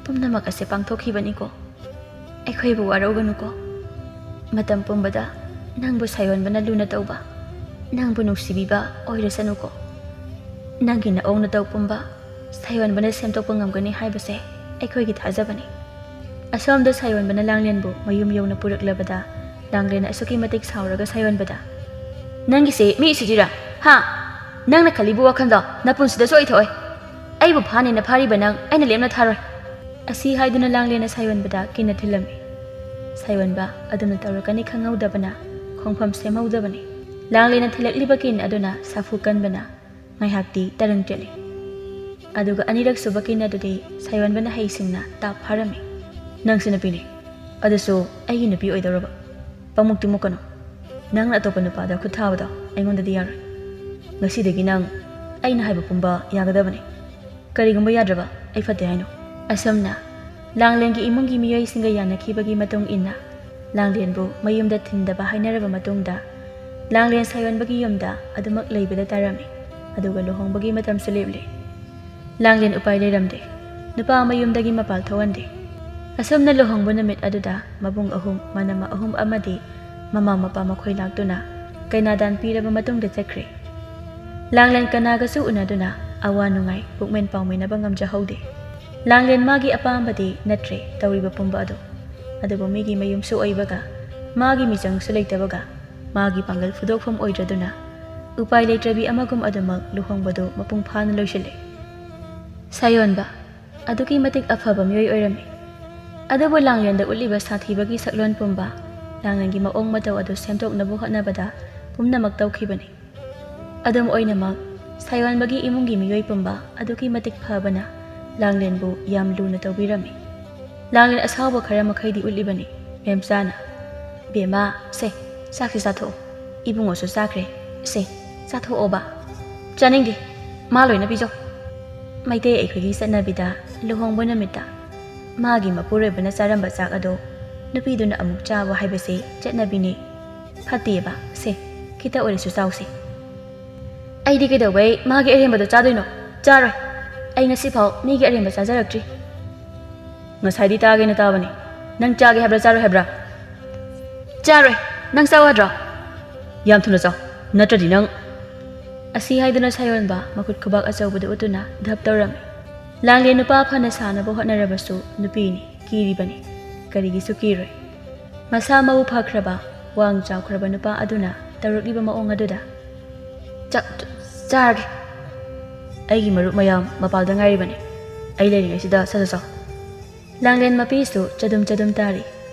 ꯄꯨꯝꯅꯃꯛ ꯑꯁꯦ ꯄꯥꯡꯊꯣꯛꯈꯤꯕꯅꯤꯀꯣ꯫ ꯑꯩꯈꯣꯏꯕꯨ ꯋꯥꯔꯧꯒꯅꯨꯀꯣ꯫ ꯃꯇꯝ ꯄꯨꯝꯕꯗ ꯅꯪꯕꯨ ꯁꯥꯌꯣꯟꯕꯅ ꯂꯨꯅ ꯇꯧꯕ, ꯅꯪꯕꯨ ꯅꯨꯡꯁꯤꯕꯤꯕ ꯑꯣꯏꯔꯁꯅꯨꯀꯣ꯫ ꯅꯪꯒꯤ ꯅꯑꯣꯡ ꯅꯇꯧ ꯄꯨꯝꯕ ꯁꯥꯌꯣꯟꯕꯅ ꯁꯦꯝꯗꯣꯛꯄ ꯉꯝꯒꯅꯤ ꯍꯥꯏꯕꯁꯦ ꯑꯩꯈꯣꯏꯒꯤ ꯊꯥꯖꯕꯅꯤ꯫" ꯑꯁꯣꯝꯗ ꯁꯥꯌꯣꯟꯕꯅ ꯂꯥꯡꯂꯦꯟꯕꯨ ꯃꯌꯨꯝ ꯌꯧꯅ ꯄꯨꯔꯛꯂꯕꯗ ꯂꯥꯡꯂꯦꯟ ꯑꯁꯨꯛꯀꯤ ꯃꯇꯤꯛ ꯁꯥꯎꯔꯒ ꯁꯥꯌꯣꯟꯕꯗ, "ꯅꯪꯒꯤꯁꯦ ꯃꯤ ꯎꯁꯤꯠꯇ꯭ꯔꯤꯔꯥ? ꯍꯥ? ꯅꯪꯅ ꯈꯜꯂꯤꯕ ꯋꯥꯈꯜꯗꯣ ꯅꯄꯨꯟꯁꯤꯗꯁꯨ ꯑꯣꯏꯊꯣꯛꯑꯣꯏ꯫ ꯑꯩꯕꯨ ꯐꯥꯅꯦꯅ ꯐꯥꯔꯤꯕ ꯅꯪ ꯑꯩꯅ ꯂꯦꯝꯅ ꯊꯥꯔꯣꯏ꯫" ꯑꯁꯤ ꯍꯥꯏꯗꯨꯅ ꯂꯥꯡꯂꯦꯟꯅ ꯁꯥꯌꯣꯟꯕꯗ ꯀꯤꯟꯅ ꯊꯤꯜꯂꯝꯃꯤ꯫ ꯁꯥꯌꯣꯟꯕ ꯑꯗꯨꯝꯅ ꯇꯧꯔꯛꯀꯅꯤ ꯈꯪꯍꯧꯗꯕꯅ ꯈꯣꯡꯐꯝ ꯁꯦꯝꯍꯧꯗꯕꯅꯤ꯫ ꯂꯥꯡꯂꯦꯟꯅ ꯊꯤꯜꯂꯛꯂꯤꯕ ꯀꯤꯟ ꯑꯗꯨꯅ ꯁꯥꯐꯨ ꯀꯟꯕꯅ ꯉꯥꯏꯍꯥꯛꯇꯤ ꯇꯔꯪ ꯆꯠꯂꯤ꯫ ꯑꯗꯨꯒ ꯑꯅꯤꯔꯛ ꯁꯨꯕ ꯀꯤꯟ ꯑꯗꯨꯗꯤ ꯁꯥꯌꯣꯟꯕꯅ ꯍꯩꯁꯤꯡꯅ ꯇꯥꯞ ꯐꯥꯔꯝꯃꯤ꯫ "ꯅꯪꯁꯨ ꯅꯨꯄꯤꯅꯤ, ꯑꯗꯨꯁꯨ ꯑꯩꯒꯤ ꯅꯨꯄꯤ ꯑꯣꯏꯗꯧꯔꯕ꯫ ꯄꯪꯃꯨꯛꯇꯤ ꯃꯨꯛꯀꯅꯨ꯫ ꯅꯪꯅ ꯑꯇꯣꯞꯄ ꯅꯨꯄꯥꯗ ꯈꯨꯠ ꯊꯥꯕꯗꯣ ꯑꯩꯉꯣꯟꯗꯗꯤ ꯌꯥꯔꯣꯏ꯫ ꯉꯁꯤꯗꯒꯤ ꯅꯪ ꯑꯩꯅ ꯍꯥꯏꯕ ꯄꯨꯝꯕ ꯌꯥꯒꯗꯕꯅꯤ꯫ ꯀꯔꯤꯒꯨꯝꯕ ꯌꯥꯗ꯭ꯔꯕ ꯑꯩ ꯐꯠꯇꯦ ꯍꯥꯏꯅꯣ?" ꯑꯁꯨꯝꯅ ꯂꯥꯡꯂꯦꯟꯒꯤ ꯏꯃꯨꯡꯒꯤ ꯃꯤꯑꯣꯏꯁꯤꯡꯒ ꯌꯥꯅꯈꯤꯕꯒꯤ ꯃꯇꯨꯡ ꯏꯟꯅ ꯂꯥꯡꯂꯦꯟꯕꯨ ꯃꯌꯨꯝꯗ ꯊꯤꯟꯗꯕ ꯍꯥꯏꯅꯔꯕ ꯃꯇꯨꯡꯗ ꯂꯥꯡꯂꯦꯟ ꯁꯥꯌꯣꯟꯕꯒꯤ ꯌꯨꯝꯗ ꯑꯗꯨꯃꯛ ꯂꯩꯕꯗ ꯇꯥꯔꯝꯃꯤ꯫ ꯑꯗꯨꯒ ꯂꯨꯍꯣꯡꯕꯒꯤ ꯃꯇꯝꯁꯨ ꯂꯦꯞꯂꯦ꯫ ꯂꯥꯡꯂꯦꯟ ꯎꯄꯥꯏ ꯂꯩꯔꯝꯗꯦ꯫ ꯅꯨꯄꯥ ꯃꯌꯨꯝꯗꯒꯤ ꯃꯄꯥꯜ ꯊꯣꯛꯍꯟꯗꯦ꯫ ꯑꯁꯨꯝꯅ ꯂꯨꯍꯣꯡꯕ ꯅꯨꯃꯤꯠ ꯑꯗꯨꯗ ꯃꯕꯨꯡ ꯑꯍꯨꯝ, ꯃꯅꯝꯃ ꯑꯍꯨꯝ ꯑꯃꯗꯤ ꯃꯃꯥ ꯃꯄꯥ ꯃꯈꯣꯏ ꯂꯥꯛꯇꯨꯅ ꯀꯩꯅꯥꯗꯥꯟ ꯄꯤꯔꯕ ꯃꯇꯨꯡꯗ ꯆꯠꯈ꯭ꯔꯦ꯫ ꯂꯥꯡꯂꯦꯟ ꯀꯅꯥꯒꯁꯨ ꯎꯅꯗꯨꯅ ꯑꯋꯥ ꯅꯨꯡꯉꯥꯏ ꯄꯨꯛꯃꯦꯟ ꯄꯥꯎꯃꯤꯟꯅꯕ ꯉꯝꯖꯍꯧꯗꯦ꯫ ꯂꯥꯡꯂꯦꯟ ꯃꯥꯒꯤ ꯑꯄꯥꯝꯕꯗꯤ ꯅꯠꯇ꯭ꯔꯦ ꯇꯧꯔꯤꯕ ꯄꯨꯝꯕ ꯑꯗꯨ꯫ ꯑꯗꯨꯕꯨ ꯃꯤꯒꯤ ꯃꯌꯨꯝꯁꯨ ꯑꯣꯏꯕꯒ, ꯃꯥꯒꯤ ꯃꯤꯆꯪꯁꯨ ꯂꯩꯇꯕꯒ, ꯃꯥꯒꯤ ꯄꯥꯡꯒꯜ ꯐꯨꯗꯣꯛꯐꯝ ꯑꯣꯏꯗ꯭ꯔꯗꯨꯅ, ꯎꯄꯥꯏ ꯂꯩꯇ꯭ꯔꯕꯤ ꯑꯃꯒꯨꯝ ꯑꯗꯨꯃꯛ ꯂꯨꯍꯣꯡꯕꯗꯨ ꯃꯄꯨꯡ ꯐꯥꯅ ꯂꯣꯏꯁꯤꯜꯂꯦ꯫ ꯁꯥꯌꯣꯟꯕ ꯑꯗꯨꯛꯀꯤ ꯃꯇꯤꯛ ꯑꯐꯕ ꯃꯤꯑꯣꯏ ꯑꯣꯏꯔꯝꯃꯤ꯫ ꯑꯗꯨꯕꯨ ꯂꯥꯡꯂꯦꯟꯗ ꯎꯠꯂꯤꯕ ꯁꯥꯊꯤꯕꯒꯤ ꯁꯛꯂꯣꯟ ꯄꯨꯝꯕ, ꯂꯥꯡꯂꯦꯟꯒꯤ ꯃꯑꯣꯡ ꯃꯇꯧ ꯑꯗꯨ ꯁꯦꯝꯗꯣꯛꯅꯕ ꯍꯣꯠꯅꯕꯗ ꯄꯨꯝꯅꯃꯛ ꯇꯧꯈꯤꯕꯅꯤ꯫ ꯑꯗꯨꯝ ꯑꯣꯏꯅꯃꯛ, ꯁꯥꯌꯣꯟꯕꯒꯤ ꯏꯃꯨꯡꯒꯤ ꯃꯤꯑꯣꯏ ꯄꯨꯝꯕ ꯑꯗꯨꯛꯀꯤ ꯃꯇꯤꯛ ꯐꯕꯅ ꯂꯥꯡꯂꯦꯟꯕꯨ ꯌꯥꯝ ꯂꯨꯅ ꯇꯧꯕꯤꯔꯝꯃꯤ꯫ ꯂꯥꯡꯂꯦꯟ ꯑꯁꯥꯎꯕ ꯈꯔ ꯃꯈꯩꯗꯤ ꯎꯠꯂꯤꯕꯅꯤ꯫ ꯃꯦꯝꯆꯥꯅ, "ꯕꯦꯝꯃ, ꯁꯦ, ꯆꯥꯛꯁꯤ ꯆꯥꯊꯣꯛꯑꯣ꯫ ꯏꯕꯨꯡꯉꯣꯁꯨ ꯆꯥꯈ꯭ꯔꯦ꯫ ꯁꯦ, ꯆꯥꯊꯣꯛꯑꯣꯕ꯫" "ꯆꯥꯅꯤꯡꯗꯦ, ꯃꯥ ꯂꯣꯏꯅ ꯄꯤꯖꯧ꯫" ꯃꯩꯇꯩ ꯑꯩꯈꯣꯏꯒꯤ ꯆꯠꯅꯕꯤꯗ ꯂꯨꯍꯣꯡꯕ ꯅꯨꯃꯤꯠꯇ ꯃꯥꯒꯤ ꯃꯄꯨꯔꯣꯏꯕꯅ ꯆꯥꯔꯝꯕ ꯆꯥꯛ ꯑꯗꯣ ꯅꯨꯄꯤꯗꯨꯅ ꯑꯃꯨꯛ ꯆꯥꯕ ꯍꯥꯏꯕꯁꯤ ꯆꯠꯅꯕꯤꯅꯤ꯫ "ꯐꯠꯇꯦꯕ, ꯁꯦ, ꯈꯤꯇ ꯑꯣꯏꯔꯁꯨ ꯆꯥꯎꯁꯦ꯫" "ꯑꯩꯗꯤ ꯀꯩꯗꯧꯕꯩ ꯃꯥꯒꯤ ꯑꯔꯦꯝꯕꯗꯣ ꯆꯥꯗꯣꯏꯅꯣ? ꯆꯥꯔꯣꯏ꯫ ꯑꯩ ꯉꯁꯤꯐꯥꯎ ꯃꯤꯒꯤ ꯑꯔꯦꯝꯕ ꯆꯥꯖꯔꯛꯇ꯭ꯔꯤ꯫" "ꯉꯁꯥꯏꯗꯤ ꯇꯥꯒꯦꯅ ꯇꯥꯕꯅꯤ꯫ ꯅꯪ ꯆꯥꯒꯦ ꯍꯥꯏꯕ꯭ꯔꯥ, ꯆꯥꯔꯣꯏ ꯍꯥꯏꯕ꯭ꯔꯥ?" "ꯆꯥꯔꯣꯏ꯫ ꯅꯪ ꯆꯥꯎ ꯌꯥꯗ꯭ꯔꯣ?" "ꯌꯥꯝ ꯊꯨꯅ ꯆꯥꯎ, ꯅꯠꯇ꯭ꯔꯗꯤ ꯅꯪ꯫" ꯑꯁꯤ ꯍꯥꯏꯗꯨꯅ ꯁꯥꯌꯣꯟꯕ ꯃꯈꯨꯠ ꯈꯨꯕꯥꯛ ꯑꯆꯧꯕꯗꯨ ꯎꯠꯇꯨꯅ ꯙꯞ ꯇꯧꯔꯝꯃꯤ꯫ ꯂꯥꯡꯂꯦꯟ ꯅꯨꯄꯥ ꯐꯅ ꯁꯥꯅꯕ ꯍꯣꯠꯅꯔꯕꯁꯨ ꯅꯨꯄꯤꯅꯤ, ꯀꯤꯔꯤꯕꯅꯤ꯫ ꯀꯔꯤꯒꯤꯁꯨ ꯀꯤꯔꯣꯏ꯫ ꯃꯁꯥ ꯃꯎ ꯐꯈ꯭ꯔꯕ, ꯋꯥꯡ ꯆꯥꯎꯈ꯭ꯔꯕ ꯅꯨꯄꯥ ꯑꯗꯨꯅ ꯇꯧꯔꯛꯂꯤꯕ ꯃꯑꯣꯡ ꯑꯗꯨꯗ, "ꯆꯥ-, ꯆꯥ-, ꯆꯥꯔꯒꯦ꯫ ꯑꯩꯒꯤ ꯃꯔꯨꯞ ꯃꯌꯥꯝ ꯃꯄꯥꯜꯗ ꯉꯥꯏꯔꯤꯕꯅꯤ꯫ ꯑꯩ ꯂꯩꯔꯤꯉꯩꯁꯤꯗ ꯁꯠ ꯁꯠ ꯆꯥꯎ꯫" ꯂꯥꯡꯂꯦꯟ ꯃꯄꯤꯁꯨ ꯆꯗꯨꯝ ꯆꯗꯨꯝ ꯇꯥꯔꯤ꯫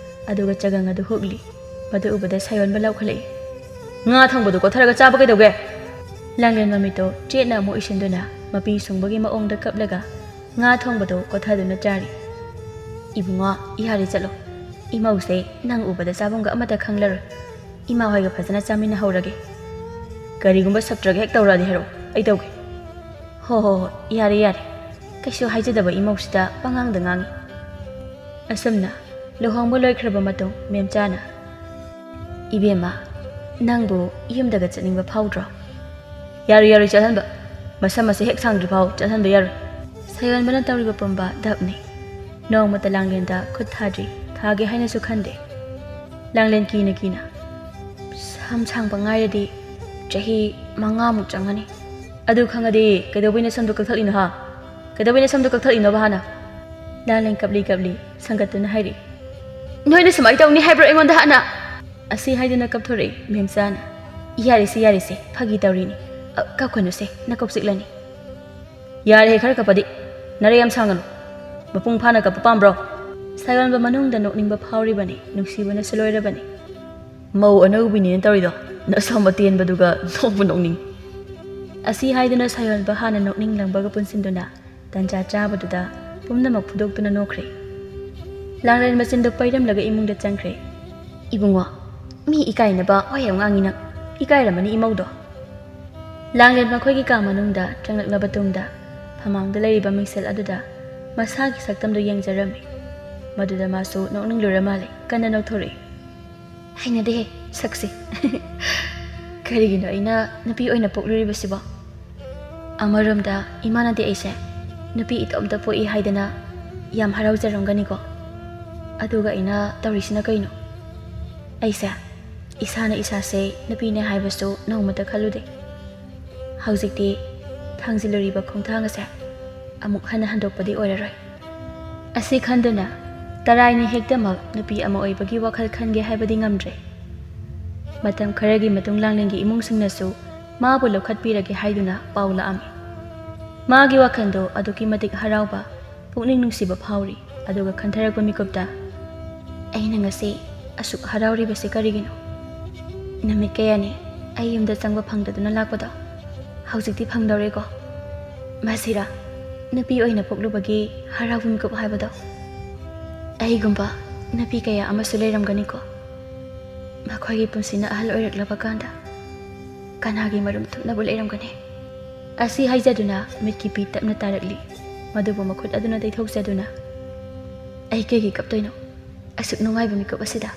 ꯑꯗꯨꯒ ꯆꯒꯪ ꯑꯗꯨ ꯍꯨꯛꯂꯤ꯫ ꯃꯗꯨ ꯎꯕꯗ ꯁꯥꯌꯣꯟꯕ ꯂꯥꯎꯈꯠꯂꯛꯏ꯫ "ꯉꯥ ꯊꯣꯡꯕꯗꯨ ꯀꯣꯊꯔꯒ ꯆꯥꯕ ꯀꯩꯗꯧꯒꯦ?" ꯂꯥꯡꯂꯦꯟ ꯃꯃꯤꯠꯇꯣ ꯆꯦꯠꯅ ꯑꯃꯨꯛ ꯎꯏꯁꯤꯟꯗꯨꯅ ꯃꯄꯤ ꯁꯨꯡꯕꯒꯤ ꯃꯑꯣꯡꯗ ꯀꯞꯂꯒ ꯉꯥ ꯊꯣꯡꯕꯗꯣ ꯀꯣꯊꯗꯨꯅ ꯆꯥꯔꯤ꯫ "ꯏꯕꯨꯡꯉꯣ, ꯌꯥꯔꯦ ꯆꯠꯂꯣ꯫ ꯏꯃꯧꯁꯦ ꯅꯪ ꯎꯕꯗ ꯆꯥꯐꯝꯒ ꯑꯃꯠꯇ ꯈꯪꯂꯔꯣꯏ꯫ ꯏꯃꯥ ꯍꯣꯏꯒ ꯐꯖꯅ ꯆꯥꯃꯤꯟꯅꯍꯧꯔꯒꯦ꯫ ꯀꯔꯤꯒꯨꯝꯕ ꯁꯛꯇ꯭ꯔꯒ ꯍꯦꯛ ꯇꯧꯔꯛꯑꯗꯤ ꯍꯥꯏꯔꯛꯑꯣ, ꯑꯩ ꯇꯧꯒꯦ꯫" "ꯍꯣ ꯍꯣ ꯍꯣ, ꯌꯥꯔꯦ ꯌꯥꯔꯦ꯫ ꯀꯩꯁꯨ ꯍꯥꯏꯖꯗꯕ ꯏꯃꯧꯁꯤꯗ ꯄꯉꯥꯡꯗ ꯉꯥꯡꯉꯤ꯫" ꯑꯁꯨꯝꯅ ꯂꯨꯍꯣꯡꯕ ꯂꯣꯏꯈ꯭ꯔꯕ ꯃꯇꯨꯡ ꯃꯦꯝꯆꯥꯅ, "ꯏꯕꯦꯝꯃ, ꯅꯪꯕꯨ ꯌꯨꯝꯗꯒ ꯆꯠꯅꯤꯡꯕ ꯐꯥꯎꯗ꯭ꯔꯣ?" "ꯌꯥꯔꯣꯏ, ꯌꯥꯔꯣꯏ ꯆꯠꯍꯟꯕ꯫ ꯃꯁꯝ ꯑꯁꯦ ꯍꯦꯛ ꯁꯥꯡꯗ꯭ꯔꯤ ꯐꯥꯎ ꯆꯠꯍꯟꯕ ꯌꯥꯔꯣꯏ꯫" ꯁꯥꯌꯣꯟꯕꯅ ꯇꯧꯔꯤꯕ ꯄꯨꯝꯕ ꯙꯞꯅꯤ꯫ ꯅꯣꯡꯃꯇ ꯂꯥꯡꯂꯦꯟꯗ ꯈꯨꯠ ꯊꯥꯗ꯭ꯔꯤ, ꯊꯥꯒꯦ ꯍꯥꯏꯅꯁꯨ ꯈꯟꯗꯦ꯫ ꯂꯥꯡꯂꯦꯟ ꯀꯤꯅ ꯀꯤꯅ, "ꯁꯝ ꯁꯥꯡꯕ ꯉꯥꯏꯔꯗꯤ ꯆꯍꯤ ꯃꯉꯥꯃꯨꯛ ꯆꯪꯒꯅꯤ꯫" "ꯑꯗꯨ ꯈꯪꯉꯗꯤ ꯀꯩꯗꯧꯕꯩ ꯅꯁꯝꯗꯣ ꯀꯛꯊꯠꯂꯤꯅꯣ ꯍꯥ? ꯀꯩꯗꯧꯕꯩ ꯅꯁꯝꯗꯣ ꯀꯛꯊꯠꯂꯤꯅꯣꯕ ꯍꯥꯟꯅ?" ꯂꯥꯡꯂꯦꯟ ꯀꯞꯂꯤ ꯀꯞꯂꯤ ꯁꯪꯒꯠꯇꯨꯅ ꯍꯥꯏꯔꯤ꯫ "ꯅꯣꯏꯅ ꯁꯨꯃꯥꯏꯅ ꯇꯧꯅꯤ ꯍꯥꯏꯕ꯭ꯔꯣ ꯑꯩꯉꯣꯟꯗ ꯍꯥꯟꯅ?" ꯑꯁꯤ ꯍꯥꯏꯗꯨꯅ ꯀꯞꯊꯣꯔꯛꯏ ꯃꯦꯝꯆꯥꯅ꯫ "ꯌꯥꯔꯦꯁꯦ, ꯌꯥꯔꯦꯁꯦ, ꯐꯥꯒꯤ ꯇꯧꯔꯤꯅꯤ꯫ ꯑ, ꯀꯞꯀꯅꯨꯁꯦ, ꯅꯀꯣꯛ ꯆꯤꯛꯂꯅꯤ꯫" "ꯌꯥꯔꯦꯍꯦ, ꯈꯔ ꯀꯞꯄꯗꯤ꯫ ꯅꯔꯦ ꯌꯥꯝ ꯁꯥꯡꯒꯅꯨ꯫ ꯃꯄꯨꯡ ꯐꯥꯅ ꯀꯞꯄ ꯄꯥꯝꯕ꯭ꯔꯣ?" ꯁꯥꯌꯣꯟꯕ ꯃꯅꯨꯡꯗ ꯅꯣꯛꯅꯤꯡꯕ ꯐꯥꯎꯔꯤꯕꯅꯤ, ꯅꯨꯡꯁꯤꯕꯅꯁꯨ ꯂꯣꯏꯔꯕꯅꯤ꯫ "ꯃꯧ ꯑꯅꯧꯕꯤꯅꯤꯅ ꯇꯧꯔꯤꯗꯣ, ꯅꯁꯝ ꯑꯇꯦꯟꯕꯗꯨꯒ ꯅꯣꯛꯄꯨ ꯅꯣꯛꯅꯤꯡ꯫" ꯑꯁꯤ ꯍꯥꯏꯗꯨꯅ ꯁꯥꯌꯣꯟꯕ ꯍꯥꯟꯅ ꯅꯣꯛꯅꯤꯡꯂꯝꯕꯒ ꯄꯨꯟꯁꯤꯟꯗꯨꯅ ꯇꯟꯖꯥ ꯆꯥꯕꯗꯨꯗ ꯄꯨꯝꯅꯃꯛ ꯐꯨꯗꯣꯛꯇꯨꯅ ꯅꯣꯛꯈ꯭ꯔꯦ꯫ ꯂꯥꯡꯂꯦꯟ ꯃꯆꯤꯟꯗꯨ ꯄꯩꯔꯝꯂꯒ ꯏꯃꯨꯡꯗ ꯆꯪꯈ꯭ꯔꯦ꯫ "ꯏꯕꯨꯡꯉꯣ, ꯃꯤ ꯏꯀꯥꯏꯅꯕ ꯋꯥ ꯌꯥꯝ ꯉꯥꯡꯉꯤ ꯅꯪ꯫ ꯏꯀꯥꯏꯔꯝꯃꯅꯤ ꯏꯃꯧꯗꯣ꯫" ꯂꯥꯡꯂꯦꯟ ꯃꯈꯣꯏꯒꯤ ꯀꯥ ꯃꯅꯨꯡꯗ ꯆꯪꯂꯛꯂꯕ ꯇꯨꯡꯗ ꯐꯃꯥꯡꯗ ꯂꯩꯔꯤꯕ ꯃꯤꯡꯁꯦꯜ ꯑꯗꯨꯗ ꯃꯁꯥꯒꯤ ꯁꯛꯇꯝꯗꯨ ꯌꯦꯡꯖꯔꯝꯃꯤ꯫ ꯃꯗꯨꯗ ꯃꯥꯁꯨ ꯅꯣꯛꯅꯤꯡꯂꯨꯔ ꯃꯥꯜꯂꯦ, ꯀꯟꯅ ꯅꯣꯛꯊꯣꯔꯛꯏ꯫ "ꯍꯩꯅꯗꯦꯍꯦ, ꯁꯛꯁꯦ꯫ ꯀꯔꯤꯒꯤꯅꯣ ꯑꯩꯅ ꯅꯨꯄꯤ ꯑꯣꯏꯅ ꯄꯣꯛꯂꯨꯔꯤꯕꯁꯤꯕꯣ? ꯑꯃꯔꯣꯝꯗ ꯏꯃꯥꯅꯗꯤ ꯑꯩꯁꯦ ꯅꯨꯄꯤ ꯏꯇꯣꯝꯇ ꯄꯣꯛꯏ ꯍꯥꯏꯗꯅ ꯌꯥꯝ ꯍꯔꯥꯎꯖꯔꯝꯒꯅꯤꯀꯣ꯫ ꯑꯗꯨꯒ ꯑꯩꯅ ꯇꯧꯔꯤꯁꯤꯅ ꯀꯩꯅꯣ? ꯑꯩꯁꯦ ꯏꯁꯥꯅ ꯏꯁꯥꯁꯦ ꯅꯨꯄꯤꯅꯦ ꯍꯥꯏꯕꯁꯨ ꯅꯣꯡꯃꯇ ꯈꯜꯂꯨꯗꯦ꯫ ꯍꯧꯖꯤꯛꯇꯤ ꯊꯥꯡꯖꯤꯜꯂꯨꯔꯤꯕ ꯈꯣꯡꯊꯥꯡ ꯑꯁꯦ ꯑꯃꯨꯛ ꯍꯟꯅ ꯍꯟꯗꯣꯛꯄꯗꯤ ꯑꯣꯏꯔꯔꯣꯏ꯫" ꯑꯁꯤ ꯈꯟꯗꯨꯅ ꯇꯔꯥꯏꯅ ꯍꯦꯛꯇꯃꯛ ꯅꯨꯄꯤ ꯑꯃ ꯑꯣꯏꯕꯒꯤ ꯋꯥꯈꯜ ꯈꯟꯒꯦ ꯍꯥꯏꯕꯗꯤ ꯉꯝꯗ꯭ꯔꯦ꯫ ꯃꯇꯝ ꯈꯔꯒꯤ ꯃꯇꯨꯡ ꯂꯥꯡꯂꯦꯟꯒꯤ ꯏꯃꯨꯡꯁꯤꯡꯅꯁꯨ ꯃꯥꯕꯨ ꯂꯧꯈꯠꯄꯤꯔꯒꯦ ꯍꯥꯏꯗꯨꯅ ꯄꯥꯎ ꯂꯥꯛꯑꯝꯃꯤ꯫ ꯃꯥꯒꯤ ꯋꯥꯈꯜꯗꯣ ꯑꯗꯨꯛꯀꯤ ꯃꯇꯤꯛ ꯍꯔꯥꯎꯕ, ꯄꯨꯛꯅꯤꯡ ꯅꯨꯡꯁꯤꯕ ꯐꯥꯎꯔꯤ꯫ ꯑꯗꯨꯒ ꯈꯟꯊꯔꯛꯄ ꯃꯤꯀꯨꯞꯇ, ꯑꯩꯅ ꯉꯁꯤ ꯑꯁꯨꯛ ꯍꯔꯥꯎꯔꯤꯕꯁꯤ ꯀꯔꯤꯒꯤꯅꯣ? ꯅꯨꯃꯤꯠ ꯀꯌꯥꯅꯤ ꯑꯩ ꯌꯨꯝꯗ ꯆꯪꯕ ꯐꯪꯗꯗꯨꯅ ꯂꯥꯛꯄꯗꯣ ꯍꯧꯖꯤꯛꯇꯤ ꯐꯪꯗꯧꯔꯦꯀꯣ꯫ ꯃꯁꯤꯔꯥ ꯅꯨꯄꯤ ꯑꯣꯏꯅ ꯄꯣꯛꯂꯨꯕꯒꯤ ꯍꯔꯥꯎꯕ ꯃꯤꯀꯨꯞ ꯍꯥꯏꯕꯗꯣ? ꯑꯩꯒꯨꯝꯕ ꯅꯨꯄꯤ ꯀꯌꯥ ꯑꯃꯁꯨ ꯂꯩꯔꯝꯒꯅꯤꯀꯣ꯫ ꯃꯈꯣꯏꯒꯤ ꯄꯨꯟꯁꯤꯅ ꯑꯍꯜ ꯑꯣꯏꯔꯛꯂꯕ ꯀꯥꯟꯗ ꯀꯅꯥꯒꯤ ꯃꯔꯨꯝ ꯊꯨꯞꯅꯕꯨ ꯂꯩꯔꯝꯒꯅꯤ? ꯑꯁꯤ ꯍꯥꯏꯖꯗꯨꯅ ꯃꯤꯠꯀꯤ ꯄꯤ ꯇꯞꯅ ꯇꯥꯔꯛꯂꯤ꯫ ꯃꯗꯨꯕꯨ ꯃꯈꯨꯠ ꯑꯗꯨꯅ ꯇꯩꯊꯣꯛꯆꯗꯨꯅ, "ꯑꯩ ꯀꯩꯒꯤ ꯀꯞꯇꯣꯏꯅꯣ? ꯑꯁꯨꯛ ꯅꯨꯡꯉꯥꯏꯕ ꯃꯤꯀꯨꯞ ꯑꯁꯤꯗ꯫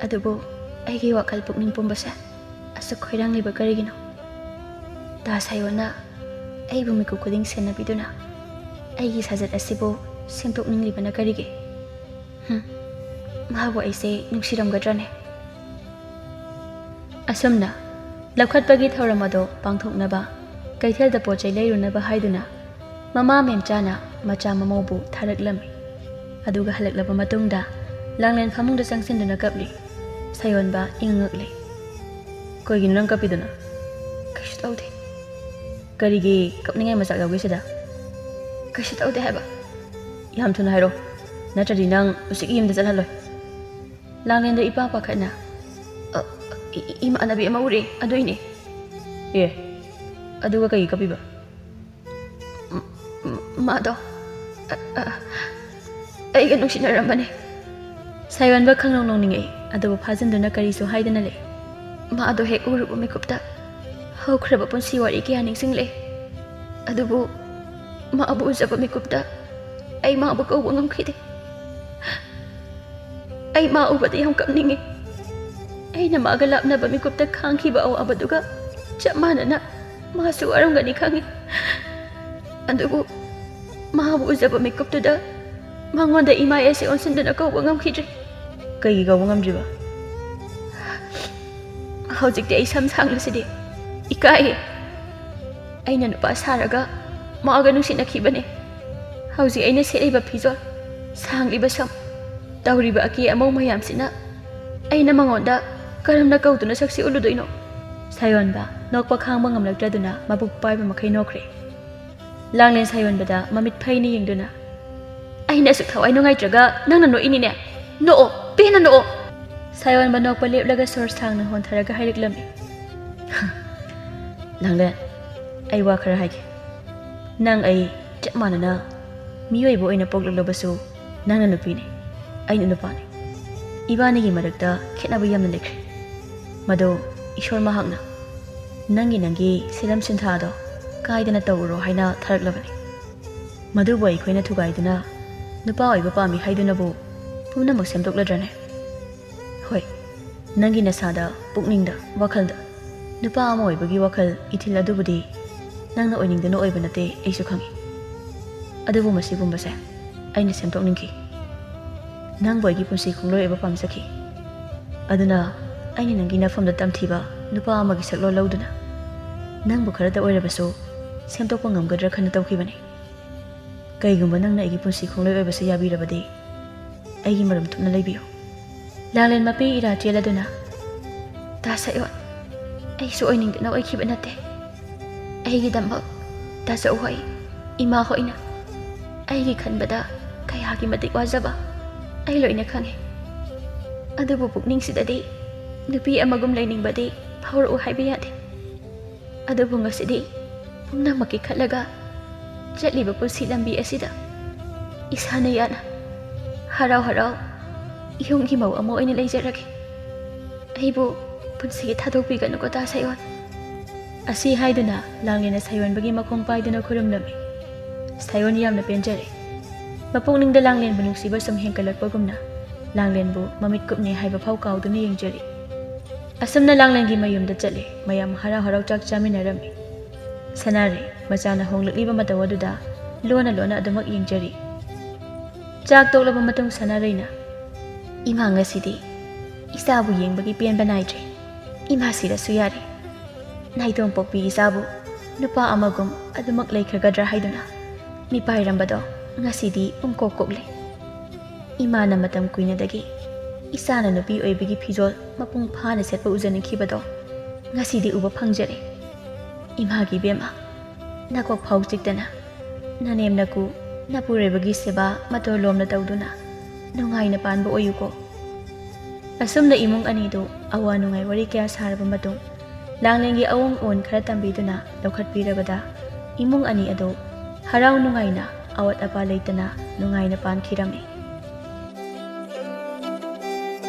ꯑꯗꯨꯕꯨ ꯑꯩꯒꯤ ꯋꯥꯈꯜ ꯄꯨꯛꯅꯤꯡ ꯄꯨꯝꯕꯁꯦ ꯑꯁꯨꯛ ꯈꯣꯏꯔꯥꯡꯂꯤꯕ ꯀꯔꯤꯒꯤꯅꯣ? ꯇꯥ ꯁꯥꯌꯣꯟꯅ ꯑꯩꯕꯨ ꯃꯤꯀꯨꯞ ꯈꯨꯗꯤꯡ ꯁꯦꯟꯅꯕꯤꯗꯨꯅ ꯑꯩꯒꯤ ꯁꯥꯖꯠ ꯑꯁꯤꯕꯨ ꯁꯦꯝꯗꯣꯛꯅꯤꯡꯂꯤꯕꯅ ꯀꯔꯤꯒꯤ? ꯍꯨꯝ, ꯃꯍꯥꯛꯄꯨ ꯑꯩꯁꯦ ꯅꯨꯡꯁꯤꯔꯝꯒꯗ꯭ꯔꯅꯦ?" ꯑꯁꯨꯝꯅ ꯂꯧꯈꯠꯄꯒꯤ ꯊꯧꯔꯝ ꯑꯗꯨ ꯄꯥꯡꯊꯣꯛꯅꯕ ꯀꯩꯊꯦꯜꯗ ꯄꯣꯠ ꯆꯩ ꯂꯩꯔꯨꯅꯕ ꯍꯥꯏꯗꯨꯅ ꯃꯃꯥ ꯃꯦꯝꯆꯥꯅ ꯃꯆꯥ ꯃꯃꯧꯕꯨ ꯊꯥꯔꯛꯂꯝꯃꯤ꯫ ꯑꯗꯨꯒ ꯍꯜꯂꯛꯂꯕ ꯃꯇꯨꯡꯗ ꯂꯥꯡꯂꯦꯟ ꯐꯃꯨꯡꯗ ꯆꯪꯁꯤꯟꯗꯨꯅ ꯀꯞꯂꯤ꯫ ꯁꯥꯌꯣꯟꯕ ꯏꯉꯛ ꯉꯛꯂꯤ꯫ "ꯀꯩꯒꯤꯅꯣ ꯅꯪ ꯀꯞꯄꯤꯗꯨꯅ?" "ꯀꯩꯁꯨ ꯇꯧꯗꯦ꯫" "ꯀꯔꯤꯒꯤ ꯀꯞꯅꯤꯡꯉꯥꯏ ꯃꯆꯥꯛ ꯌꯥꯎꯒꯦ ꯁꯤꯗ?" "ꯀꯩꯁꯨ ꯇꯧꯗꯦ ꯍꯥꯏꯕ꯫" "ꯌꯥꯝ ꯊꯨꯅ ꯍꯥꯏꯔꯣ, ꯅꯠꯇ꯭ꯔꯗꯤ ꯅꯪ ꯍꯧꯖꯤꯛ ꯌꯨꯝꯗ ꯆꯠꯍꯜꯂꯣꯏ꯫" ꯂꯥꯡꯂꯦꯟꯗꯣ ꯏꯄꯥ ꯄꯥꯈꯠꯅ, "ꯑ, ꯏ-, ꯏꯃꯥꯟꯅꯕꯤ ꯑꯃ ꯎꯔꯦ, ꯑꯗꯨꯏꯅꯦ꯫" "ꯑꯦ, ꯑꯗꯨꯒ ꯀꯩꯒꯤ ꯀꯞꯄꯤꯕ?" "ꯃ-, ꯃ-, ꯃꯥꯗꯣ, ꯑ, ꯑ, ꯑꯩꯒ ꯅꯨꯡꯁꯤꯅꯔꯝꯕꯅꯦ꯫" ꯁꯥꯌꯣꯟꯕ ꯈꯪꯅꯧ ꯅꯣꯡꯅꯤꯡꯉꯛꯏ, ꯑꯗꯨꯕꯨ ꯐꯥꯖꯤꯟꯗꯨꯅ ꯀꯔꯤꯁꯨ ꯍꯥꯏꯗꯅ ꯂꯩ꯫ "ꯃꯥꯗꯣ ꯍꯦꯛ ꯎꯔꯨꯕ ꯃꯤꯀꯨꯞꯇ ꯍꯧꯈ꯭ꯔꯕ ꯄꯨꯟꯁꯤ ꯋꯥꯔꯤ ꯀꯌꯥ ꯅꯤꯡꯁꯤꯡꯂꯛꯑꯦ꯫ ꯑꯗꯨꯕꯨ ꯃꯥꯕꯨ ꯎꯖꯕ ꯃꯤꯀꯨꯞꯇ ꯑꯩ ꯃꯥꯕꯨ ꯀꯧꯕ ꯉꯝꯈꯤꯗꯦ꯫ ꯑꯩ ꯃꯥ ꯎꯕꯗ ꯌꯥꯝ ꯀꯞꯅꯤꯡꯉꯤ꯫ ꯑꯩꯅ ꯃꯥꯒ ꯂꯥꯞꯅꯕ ꯃꯤꯀꯨꯞꯇ ꯈꯥꯡꯈꯤꯕ ꯑꯋꯥꯕꯗꯨꯒ ꯆꯞ ꯃꯥꯟꯅꯅ ꯃꯥꯁꯨ ꯋꯥꯔꯝꯒꯅꯤ ꯈꯪꯉꯤ꯫ ꯑꯗꯨꯕꯨ ꯃꯥꯕꯨ ꯎꯖꯕ ꯃꯤꯀꯨꯞꯇꯨꯗ ꯃꯉꯣꯟꯗ ꯏꯃꯥ ꯑꯁꯤ ꯑꯣꯟꯁꯤꯟꯗꯨꯅ ꯀꯧꯕ ꯉꯝꯈꯤꯗ꯭ꯔꯦ꯫" "ꯀꯩꯒꯤ ꯀꯧꯕ ꯉꯝꯗ꯭ꯔꯤꯕ?" "ꯍꯧꯖꯤꯛꯇꯤ ꯑꯩ ꯁꯝ ꯁꯥꯡꯂꯁꯤꯗꯤ ꯏꯀꯥꯏꯌꯦ꯫ ꯑꯩꯅ ꯅꯨꯄꯥ ꯁꯥꯔꯒ ꯃꯥꯒ ꯅꯨꯡꯁꯤꯅꯈꯤꯕꯅꯦ꯫ ꯍꯧꯖꯤꯛ ꯑꯩꯅ ꯁꯦꯠꯂꯤꯕ ꯐꯤꯖꯣꯜ, ꯁꯥꯡꯂꯤꯕ ꯁꯝ, ꯇꯧꯔꯤꯕ ꯑꯀꯦ ꯑꯃꯧ ꯃꯌꯥꯝꯁꯤꯅ ꯑꯩꯅ ꯃꯉꯣꯟꯗ ꯀꯔꯝꯅ ꯀꯧꯗꯨꯅ ꯁꯛꯁꯤ ꯎꯠꯂꯨꯗꯣꯏꯅꯣ?" ꯁꯥꯌꯣꯟꯕ ꯅꯣꯛꯄ ꯈꯥꯡꯕ ꯉꯝꯂꯛꯇ꯭ꯔꯗꯨꯅ ꯃꯕꯨꯛ ꯄꯥꯏꯕ ꯃꯈꯩ ꯅꯣꯛꯈ꯭ꯔꯦ꯫ ꯂꯥꯡꯂꯦꯟ ꯁꯥꯌꯣꯟꯕꯗ ꯃꯃꯤꯠ ꯐꯩꯅ ꯌꯦꯡꯗꯨꯅ, "ꯑꯩꯅ ꯑꯁꯨꯛ ꯊꯋꯥꯏ ꯅꯨꯡꯉꯥꯏꯇ꯭ꯔꯒ ꯅꯪꯅ ꯅꯣꯛꯏꯅꯤꯅꯦ?" ꯅꯣꯛꯑꯣ, ꯄꯦꯟꯅ ꯅꯣꯛꯑꯣ꯫ ꯁꯥꯌꯣꯟꯕ ꯅꯣꯛꯄ ꯂꯦꯞꯂꯒ ꯁꯣꯔ ꯁꯥꯡꯅ ꯍꯣꯟꯊꯔꯒ ꯍꯥꯏꯔꯛꯂꯝꯃꯤ꯫ ꯂꯥꯡꯂꯦꯟ, ꯑꯩ ꯋꯥ ꯈꯔ ꯍꯥꯏꯒꯦ꯫ ꯅꯪ ꯑꯩ ꯆꯞ ꯃꯥꯟꯅꯅ ꯃꯤꯑꯣꯏꯕ ꯑꯣꯏꯅ ꯄꯣꯛꯂꯛꯂꯕꯁꯨ, ꯅꯪꯅ ꯅꯨꯄꯤꯅꯤ, ꯑꯩꯅ ꯅꯨꯄꯥꯅꯤ꯫ ꯏꯕꯥꯅꯤꯒꯤ ꯃꯔꯛꯇ ꯈꯦꯠꯅꯕ ꯌꯥꯝꯅ ꯂꯩꯈ꯭ꯔꯦ꯫ ꯃꯗꯨ ꯏꯁꯣꯔ ꯃꯍꯥꯛꯅ ꯅꯪꯒꯤ, ꯅꯪꯒꯤ ꯁꯤꯂꯝ ꯁꯤꯟꯊꯥꯗꯣ ꯀꯥꯏꯗꯅ ꯇꯧꯔꯨꯔꯣ ꯍꯥꯏꯅ ꯊꯥꯔꯛꯂꯕꯅꯤ꯫ ꯃꯗꯨꯕꯨ ꯑꯩꯈꯣꯏꯅ ꯊꯨꯒꯥꯏꯗꯨꯅ ꯅꯨꯄꯥ ꯑꯣꯏꯕ ꯄꯥꯝꯃꯤ ꯍꯥꯏꯗꯨꯅꯕꯨ ꯄꯨꯝꯅꯃꯛ ꯁꯦꯝꯗꯣꯛꯂꯗ꯭ꯔꯅꯦ? ꯍꯣꯏ, ꯅꯪꯒꯤ ꯅꯁꯥꯗ, ꯄꯨꯛꯅꯤꯡꯗ, ꯋꯥꯈꯜꯗ ꯅꯨꯄꯥ ꯑꯃ ꯑꯣꯏꯕꯒꯤ ꯋꯥꯈꯜ, ꯏꯊꯤꯜ ꯑꯗꯨꯕꯨꯗꯤ ꯅꯪꯅ ꯑꯣꯏꯅꯤꯡꯗꯅ ꯑꯣꯏꯕ ꯅꯠꯇꯦ, ꯑꯩꯁꯨ ꯈꯪꯏ꯫ ꯑꯗꯨꯕꯨ ꯃꯁꯤꯒꯨꯝꯕꯁꯦ ꯑꯩꯅ ꯁꯦꯝꯗꯣꯛꯅꯤꯡꯈꯤ꯫ ꯅꯪꯕꯨ ꯑꯩꯒꯤ ꯄꯨꯟꯁꯤ ꯈꯣꯡꯂꯣꯏ ꯑꯣꯏꯕ ꯄꯥꯝꯖꯈꯤ꯫ ꯑꯗꯨꯅ ꯑꯩꯅ ꯅꯪꯒꯤ ꯅꯐꯝꯗ ꯇꯝꯊꯤꯕ ꯅꯨꯄꯥ ꯑꯃꯒꯤ ꯁꯛꯂꯣꯟ ꯂꯧꯗꯨꯅ ꯅꯪꯕꯨ ꯈꯔꯇ ꯑꯣꯏꯔꯕꯁꯨ ꯁꯦꯝꯗꯣꯛꯄ ꯉꯝꯒꯗ꯭ꯔꯥ ꯈꯟꯅ ꯇꯧꯈꯤꯕꯅꯤ꯫ ꯀꯩꯒꯨꯝꯕ ꯅꯪꯅ ꯑꯩꯒꯤ ꯄꯨꯟꯁꯤ ꯈꯣꯡꯂꯣꯏ ꯑꯣꯏꯕꯁꯦ ꯌꯥꯕꯤꯔꯕꯗꯤ, ꯑꯩꯒꯤ ꯃꯔꯨꯝ ꯊꯨꯞꯅ ꯂꯩꯕꯤꯌꯨ꯫ ꯂꯥꯡꯂꯦꯟ ꯃꯄꯤ ꯏꯔꯥ ꯆꯦꯜꯂꯗꯨꯅ, ꯇꯥ ꯁꯥꯌꯣꯟ, ꯑꯩꯁꯨ ꯑꯣꯏꯅꯤꯡꯗꯅ ꯑꯣꯏꯈꯤꯕ ꯅꯠꯇꯦ꯫ ꯑꯩꯒꯤꯗꯃꯛ ꯇꯥꯆꯧ ꯍꯣꯏ, ꯏꯃꯥ ꯍꯣꯏꯅ ꯑꯩꯒꯤ ꯈꯟꯕꯗ ꯀꯌꯥꯒꯤ ꯃꯇꯤꯛ ꯋꯥꯖꯕ ꯑꯩ ꯂꯣꯏꯅ ꯈꯪꯉꯤ꯫ ꯑꯗꯨꯕꯨ ꯄꯨꯛꯅꯤꯡꯁꯤꯗꯗꯤ ꯅꯨꯄꯤ ꯑꯃꯒꯨꯝ ꯂꯩꯅꯤꯡꯕꯗꯤ ꯐꯥꯎꯔꯛꯎ ꯍꯥꯏꯕ ꯌꯥꯗꯦ꯫ ꯑꯗꯨꯕꯨ ꯉꯁꯤꯗꯤ ꯄꯨꯝꯅꯃꯛꯀꯤ ꯈꯜꯂꯒ ꯆꯠꯂꯤꯕ ꯄꯨꯟꯁꯤ ꯂꯝꯕꯤ ꯑꯁꯤꯗ ꯏꯁꯥꯅ ꯌꯥꯅ ꯍꯔꯥꯎ ꯍꯔꯥꯎ ꯌꯨꯝꯒꯤ ꯃꯧ ꯑꯃ ꯑꯣꯏꯅ ꯂꯩꯖꯔꯒꯦ꯫ ꯑꯩꯕꯨ ꯄꯨꯟꯁꯤꯒꯤ ꯊꯥꯗꯣꯛꯄꯤꯒꯅꯨꯀꯣ ꯇꯥ ꯁꯥꯌꯣꯟ꯫ ꯑꯁꯤ ꯍꯥꯏꯗꯨꯅ ꯂꯥꯡꯂꯦꯟꯅ ꯁꯥꯌꯣꯟꯕꯒꯤ ꯃꯈꯣꯡ ꯄꯥꯏꯗꯨꯅ ꯈꯨꯔꯨꯝꯂꯝꯃꯤ꯫ ꯁꯥꯌꯣꯟ ꯌꯥꯝꯅ ꯄꯦꯟꯖꯔꯦ꯫ ꯃꯄꯨꯛꯅꯤꯡꯗ ꯂꯥꯡꯂꯦꯟꯕꯨ ꯅꯨꯡꯁꯤꯕ ꯁꯨꯝ ꯍꯦꯟꯒꯠꯂꯛꯄꯒꯨꯝꯅ ꯂꯥꯡꯂꯦꯟꯕꯨ ꯃꯃꯤꯠ ꯀꯨꯞꯅꯤ ꯍꯥꯏꯕ ꯐꯥꯎ ꯀꯥꯎꯗꯨꯅ ꯌꯦꯡꯖꯔꯤ꯫ ꯑꯁꯨꯝꯅ ꯂꯥꯡꯂꯦꯟꯒꯤ ꯃꯌꯨꯝꯗ ꯆꯠꯂꯦ꯫ ꯃꯌꯥꯝ ꯍꯔꯥꯎ ꯍꯔꯥꯎ ꯆꯥꯛ ꯆꯥꯃꯤꯟꯅꯔꯝꯃꯤ꯫ ꯁꯅꯥꯔꯩ ꯃꯆꯥꯅ ꯍꯣꯡꯂꯛꯂꯤꯕ ꯃꯇꯧ ꯑꯗꯨꯗ ꯂꯣꯟꯅ ꯂꯣꯟꯅ ꯑꯗꯨꯃꯛ ꯌꯦꯡꯖꯔꯤ꯫ ꯆꯥꯛ ꯇꯣꯛꯂꯕ ꯃꯇꯨꯡ ꯁꯅꯥꯔꯩꯅ, "ꯏꯃꯥ, ꯉꯁꯤꯗꯤ ꯏꯆꯥꯕꯨ ꯌꯦꯡꯕꯒꯤ ꯄꯦꯟꯕ ꯅꯥꯏꯗ꯭ꯔꯦ꯫ ꯏꯃꯥ ꯁꯤꯔꯁꯨ ꯌꯥꯔꯦ꯫ ꯅꯥꯏꯇꯣꯝ ꯄꯣꯛꯄꯤ ꯏꯆꯥꯕꯨ ꯅꯨꯄꯥ ꯑꯃꯒꯨꯝ ꯑꯗꯨꯃꯛ ꯂꯩꯈ꯭ꯔꯒꯗ꯭ꯔꯥ ꯍꯥꯏꯗꯨꯅ ꯃꯤꯄꯥꯏꯔꯝꯕꯗꯣ ꯉꯁꯤꯗꯤ ꯄꯨꯡꯀꯣꯛ ꯀꯣꯛꯂꯦ꯫ ꯏꯃꯥꯅ ꯃꯇꯝ ꯀꯨꯏꯅꯗꯒꯤ ꯏꯆꯥꯅ ꯅꯨꯄꯤ ꯑꯣꯏꯕꯒꯤ ꯐꯤꯖꯣꯜ ꯃꯄꯨꯡ ꯐꯥꯅ ꯁꯦꯠꯄ ꯎꯖꯅꯤꯡꯈꯤꯕꯗꯣ ꯉꯁꯤꯗꯤ ꯎꯕ ꯐꯪꯖꯔꯦ꯫ ꯏꯃꯥꯒꯤ ꯏꯕꯦꯝꯃ, ꯅꯀꯣꯛ ꯐꯥꯎ ꯆꯤꯛꯇꯅ ꯅꯅꯦꯝ ꯅꯀꯨ ꯅꯄꯨꯔꯣꯏꯕꯒꯤ ꯁꯦꯕꯥ ꯃꯇꯣ ꯂꯣꯝꯅ ꯇꯧꯗꯨꯅ ꯅꯨꯡꯉꯥꯏꯅ ꯄꯥꯟꯕ ꯑꯣꯏꯌꯨꯀꯣ꯫ ꯑꯁꯨꯝꯅ ꯏꯃꯨꯡ ꯑꯅꯤꯗꯨ ꯑꯋꯥ ꯅꯨꯡꯉꯥꯏ ꯋꯥꯔꯤ ꯀꯌꯥ ꯁꯥꯔꯕ ꯃꯇꯨꯡ, ꯂꯥꯡꯂꯦꯟꯒꯤ ꯑꯑꯣꯟ ꯑꯑꯣꯟ ꯈꯔ ꯇꯝꯕꯤꯗꯨꯅ ꯂꯧꯈꯠꯄꯤꯔꯕꯗ, ꯏꯃꯨꯡ ꯑꯅꯤ ꯑꯗꯨ ꯍꯔꯥꯎ ꯅꯨꯡꯉꯥꯏꯅ, ꯑꯋꯥꯠ ꯑꯄꯥ ꯂꯩꯇꯅ ꯅꯨꯡꯉꯥꯏꯅ ꯄꯥꯟꯈꯤꯔꯝꯃꯤ꯫